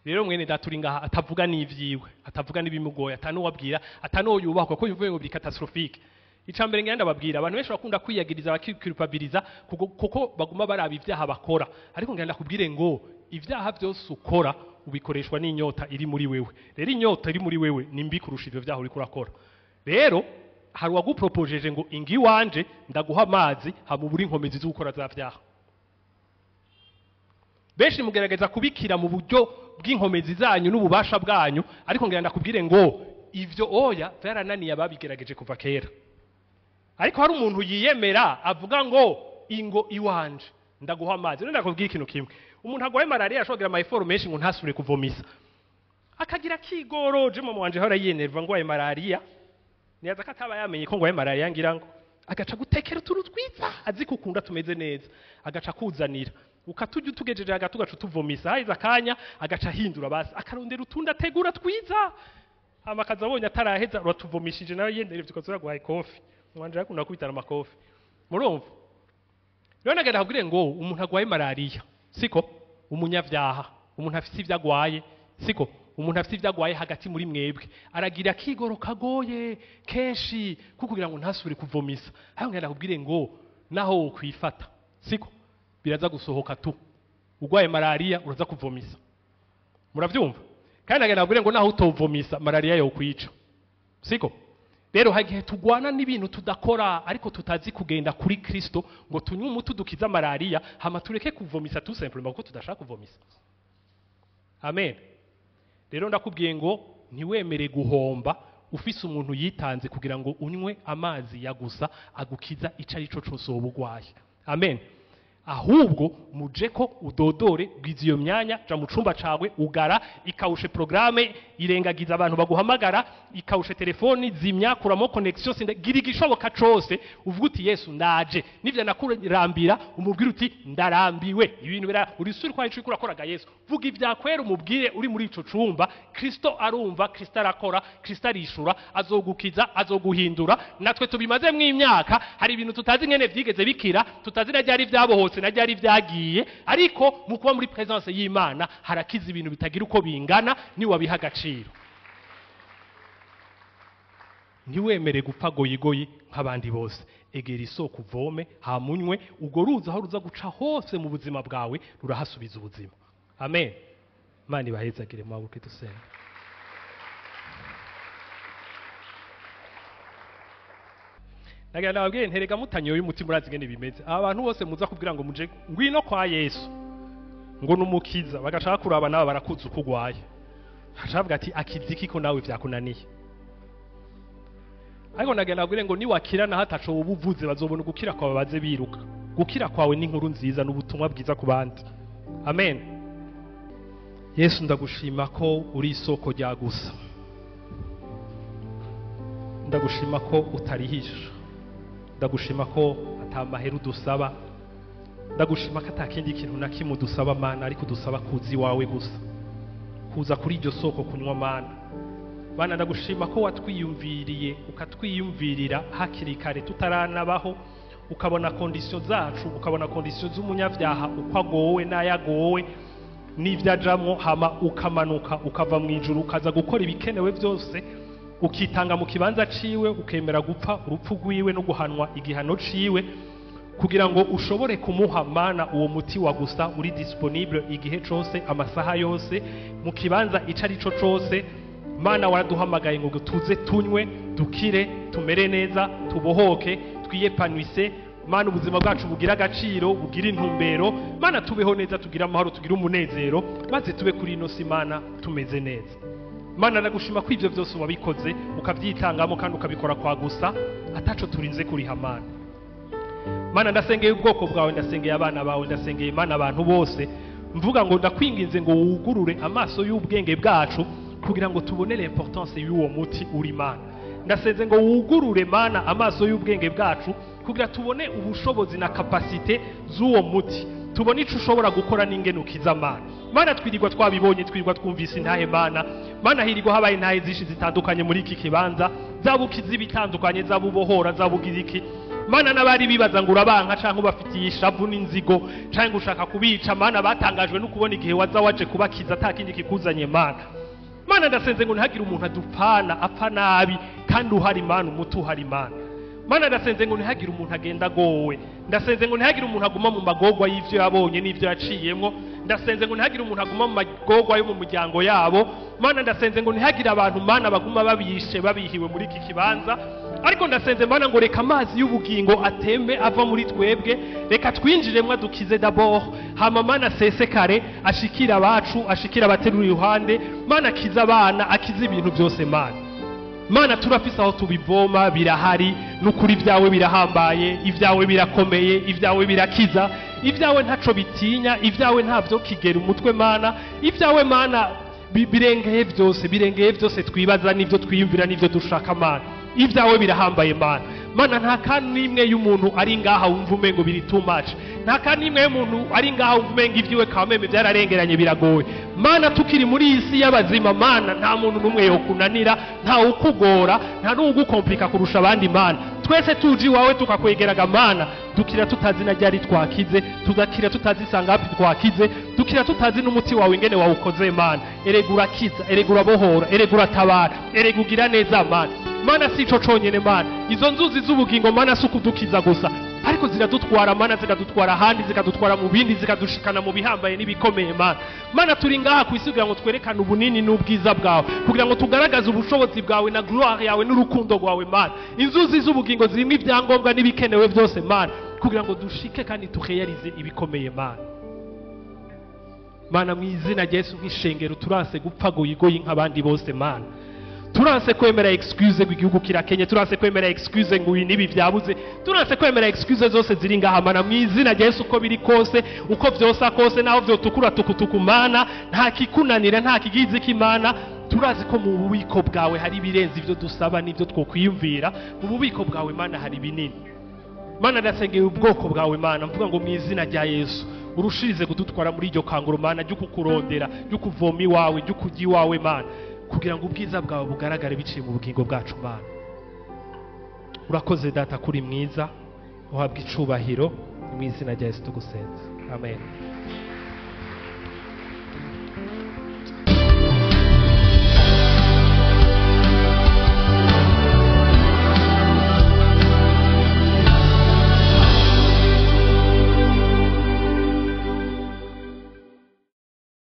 Rero mwene data uri ngaha atavuga n'ivyiwe, atavuga n'ibimugoye, atanuwabwira, atanuwo yubahwa, ko yuvuye ngo biri catastrophique. Icambere ngenda ndababwira, abantu benshi bakunda kwiyagiriza, bakiculpabiliza kuko baguma baraba ivyaha bakora. Ariko ngenda ndakubwire ngo ivyaha byose ukora ubikoreshwa n'inyota iri muri wewe. Rero inyota iri muri wewe ni mbi kurusha ivyo vyaha uriko urakora. Rero hari uwagupropojeje ngo ingi wanje ndaguha amazi hamubura inkomezi zo gukora za vyaha. Benshi mugerageza kubikira mu buryo bw'inkomezi zanyu n'ububasha bwanyu, ariko ngira ndakubwire ngo ivyo oya, vyarananiye ababigerageje kuva kera. Ariko hari umuntu yiyemera avuga ngo ingo iwanje ndaguha amazi. Rero ndakubwira ikintu kimwe, umuntu agwaye malaria ashobora kugira ama efforts menshi ngo ntasubire kuvomisa, akagira kigoro. Je mama wanje hora yiyenerva ngwaye malaria, niyaza ko ataba yamenye ko ngwaye malaria, ngira ngo agaca gutekera utuntu twiza azi kukunda tumeze neza, agaca kuzanira, ukaturya, utugejeje hagati ugaca utuvomisa. Haheze akanya agaca ahindura basi, akarondera utundi ategura twiza, hama akaza abonye ataraheza uratuvomishije, nawe yenderevye ukaza uraguhaye kofi. Mwanje yakunda kubitana amakofi, murumva? Rero nagenda kubwire ngo umuntu agwaye malaria, siko? Umunyavyaha, umuntu afise ivyo agwaye, siko? Umuntu afise ivyo agwaye hagati muri mwebwe aragira akigoro kagoye kenshi ko kugira ngo ntasubire kuvomisa. Aho ngenda kubwire ngo naho wokwifata, siko, biraza gusohoka tu. Ugwaye malaria uraza kuvomisa, muravyumva? Kandi nagenda kubwire ngo naho utovomisa, malaria yokwica, siko? Rero hari igihe tugwana n'ibintu tudakora, ariko tutazi kugenda kuri Kristo ngo tunywe umuti dukiza malaria, hama tureke kuvomisa, tout simplement kuko tudashaka kuvomisa. Amen. Rero ndakubwiye ngo ntiwemere guhomba ufise umuntu yitanze kugira ngo unywe amazi ya gusa agukiza ico ari cyo cose woba ugwaye. Amen. Ahubwo muje ko udodore, bwiza iyo myanya, ja mu cumba cawe, ugara, ikawushe programme, irengagiza abantu baguhamagara, ikawushe telefoni, zimya, kuramo connexion, sinda gira igishoboka cose uvuga uti: "Yesu, ndaje." Nivyo nakurambira, umubwire uti: "Ndarambiwe ibintu bira." Uri suri kwa ico urakoraga Yesu, vuga ivyakwera, umubwire uri muri ico cumba. Kristo arumva, Kristo arakora, Kristo arishura, azogukiza, azoguhindura. Natwe tubimazemwo imyaka, hari ibintu tutazi ngene vyigeze bikira, tutazi na ryari vyabohotse na ryari vyagiye, ariko mu kuba muri présence y'Imana harakiza ibintu bitagira uko bingana niwabiha agaciro. Ntiwemere gupfa goyigoyi nk'abandi bose. Egera isoko, uvome, hamunywe ubwo ruzi. Aho ruza guca hose mu buzima bwawe rurahasubiza ubuzima. Amen. Imana ibahezagire. Muhaguruke dusenga. Nagira nababwiye, nterega mutanyoye umutima, urazi ingene bimeze. Aba bantu bose muza kubwira ngo muje, ngwino kwa Yesu, ngo numukiza, bagashaka kuraba nawe barakuzi uko ugwaye, bagaca ati: "Akiza iki ko nawe vyakunaniye?" Ariko nagira nababwire ngo niwakira naho ataco woba uvuze, bazobona ugukira kwawe baze biruka. Gukira kwawe ni inkuru nziza n'ubutumwa bwiza ku bandi. Amen. Yesu, ndagushima ko uri isoko rya gusa. Ndagushima ko utarihisha. Ndagushima ko atamahera udusaba. Ndagushima ko atakindi kintu na kimwe udusaba, Mana, ariko udusaba kuza iwawe gusa, kuza kuri iryo soko kunywa. Mana, Bana, ndagushima ko watwiyumviriye, ukatwiyumvirira hakiri kare tutaranabaho, ukabona condition zacu, ukabona condition z'umunyabyaha, uko agowe n'ayagowe n'ibyo ajamwo, hama ukamanuka ukava mu ijuru, ukaza gukora ibikenewe byose, ukitanga mu kibanza ciwe, ukemera gupfa urupfu rwiwe no guhanwa igihano ciwe, kugira ngo ushobore kumuha, Mana, uwo muti wa gusa uri disponible igihe cose, amasaha yose, mu kibanza ico ari cyo cose. Mana, waraduhamagaye ngo tuze tunywe, dukire, tumere neza, tubohoke, twiyepanwise. Mana, ubuzima bwacu bugira agaciro, bugira intumbero. Mana, tubeho neza, tugire amahoro, tugire umunezero, maze tube kuri ino si, Mana, tumeze neza. Mana, ndagushima ko ibyo byose wabikoze, ukabyitangamo kandi ukabikora kwa gusa, ataco turinze kuriha. Mana, Mana, ndasengeye ubwoko bwawe, ndasengeye abana bawe, ndasengeye, Mana, abantu bose, mvuga ngo ndakwinginze ngo wugurure amaso y'ubwenge bwacu kugira ngo tubone l'importance y'uwo muti uri. Mana, ndasenze ngo wugurure, Mana, amaso y'ubwenge bwacu kugira tubone ubushobozi na capacité z'uwo muti, tubone ico ushobora gukora n'ingene ukiza. Mana, Mana, twirirwa twabibonye, twirirwa twumvise intahe. Mana, Mana, hirirwa habaye intahe zishi zitandukanye muri iki kibanza, zaba ukiza ibitandukanye, zaba ubohora, zaba ugira iki. Mana, n'abari bibaza ngo urabanka canke ubafitiye ishavu n'inzigo canke ushaka kubica, Mana, batangajwe no kubona igihe waza waje kubakiza ata kindi kikuzanye. Mana, Mana, ndasenze ngo ntihagire umuntu adupfana apfa nabi kandi uhari. Mana, umuti uhari. Mana, Mana, ndasenze ngo ntihagire umuntu agenda agowe. Ndasenze ngo ntihagire umuntu aguma mu magorwa y'ivyo yabonye n'ivyo yaciyemwo. Ndasenze ngo ntihagire umuntu aguma mu magorwa yo mu muryango yabo. Mana, ndasenze ngo ntihagire abantu, Mana, baguma babishe babihiwe muri iki kibanza. Ariko ndasenze, Mana, ngo reka amazi y'ubugingo atembe ava muri twebwe, reka twinjiremwo adukize d'abord, hama, Mana, asesekare, ashikira abacu, ashikira abaterura iruhande. Mana, akize abana, akize ibintu byose. Mana, Mana, turafise aho tubivoma, birahari n'ukuri. Ibyawe birahambaye, ibyawe birakomeye, ibyawe birakiza, ibyawe ntaco bitinya, ibyawe ntabyo kigera umutwe. Mana, ibyawe, Mana, birengeye byose, birengeye byose twibaza n'ibyo twiyumvira n'ibyo dushaka. Mana, ibyawe birahambaye. Mana, Mana, nta kandi n'imwe y'umuntu ari ngaha wumva umengo biri too much, nta kandi n'imwe y'umuntu ari ngaha wumva umengo ibyiwe kameme byararengeranye, biragoye. Mana, tukiri muri iyi si y'abazima, Mana, nta muntu n'umwe yokunanira, nta ukugora, nta n'ugukomplika kurusha abandi. Mana, twese tuje iwawe tukakwegeraga, Mana, dukira tutazi na ryari twakize, tugakira tutazi sangapi twakize, dukira tutazi n'umuti wawe ingene wawukoze. Mana, erega urakiza, erega urabohora, erega uratabara, erega ugira neza. Mana, Mana, si ico conyene. Mana, izo nzuzi z'ubugingo, Mana, si ukudukiza gusa, ariko ziradutwara, Mana, zikadutwara ahandi, zikadutwara mu bindi, zikadushikana mu bihambaye n'ibikomeye. Mana, Mana, turi ngaha ku isi kugira ngo twerekane ubunini n'ubwiza bwawe, kugira ngo tugaragaze ubushobozi bwawe na gloire yawe n'urukundo rwawe. Mana, inzuzi z'ubugingo zirimo ibyangombwa n'ibikenewe byose, Mana, kugira ngo dushike kandi tuheyarize ibikomeye. Mana, Mana, mu izina rya Yesu, nk'ishengero turanse gupfa goyigoyi nk'abandi bose. Mana, Turanse kwemera excuse ngo igihugu kirakenye, turanse kwemera excuse ngo ibi n'ibi byabuze, turanse kwemera excuse zose ziri ngaha, Mana, mu izina rya Yesu. Uko biri kose, uko vyosa kose, naho vyotukura tukutuku, Mana, nta kikunanira, nta kigize k'Imana. Turazi ko mu bubiko bwawe hari ibirenze ibyo dusaba n'ibyo twokwiyumvira. Mu bubiko bwawe, Mana, hari binini. Mana, ndasengeye ubwoko bwawe, Mana, mvuga ngo mu izina rya Yesu urushirize kudutwara muri iryo kanguro, Mana, ryo kukurondera, ryo kuvoma iwawe, ryo kujya iwawe, Mana, kugira ngo ubwiza bwawe bugaragare biciye mu bugingo bwacu. Mana, urakoze Data, kuri mwiza, uhabwa icubahiro. Ni mu izina rya Yesu tugusenze, amen.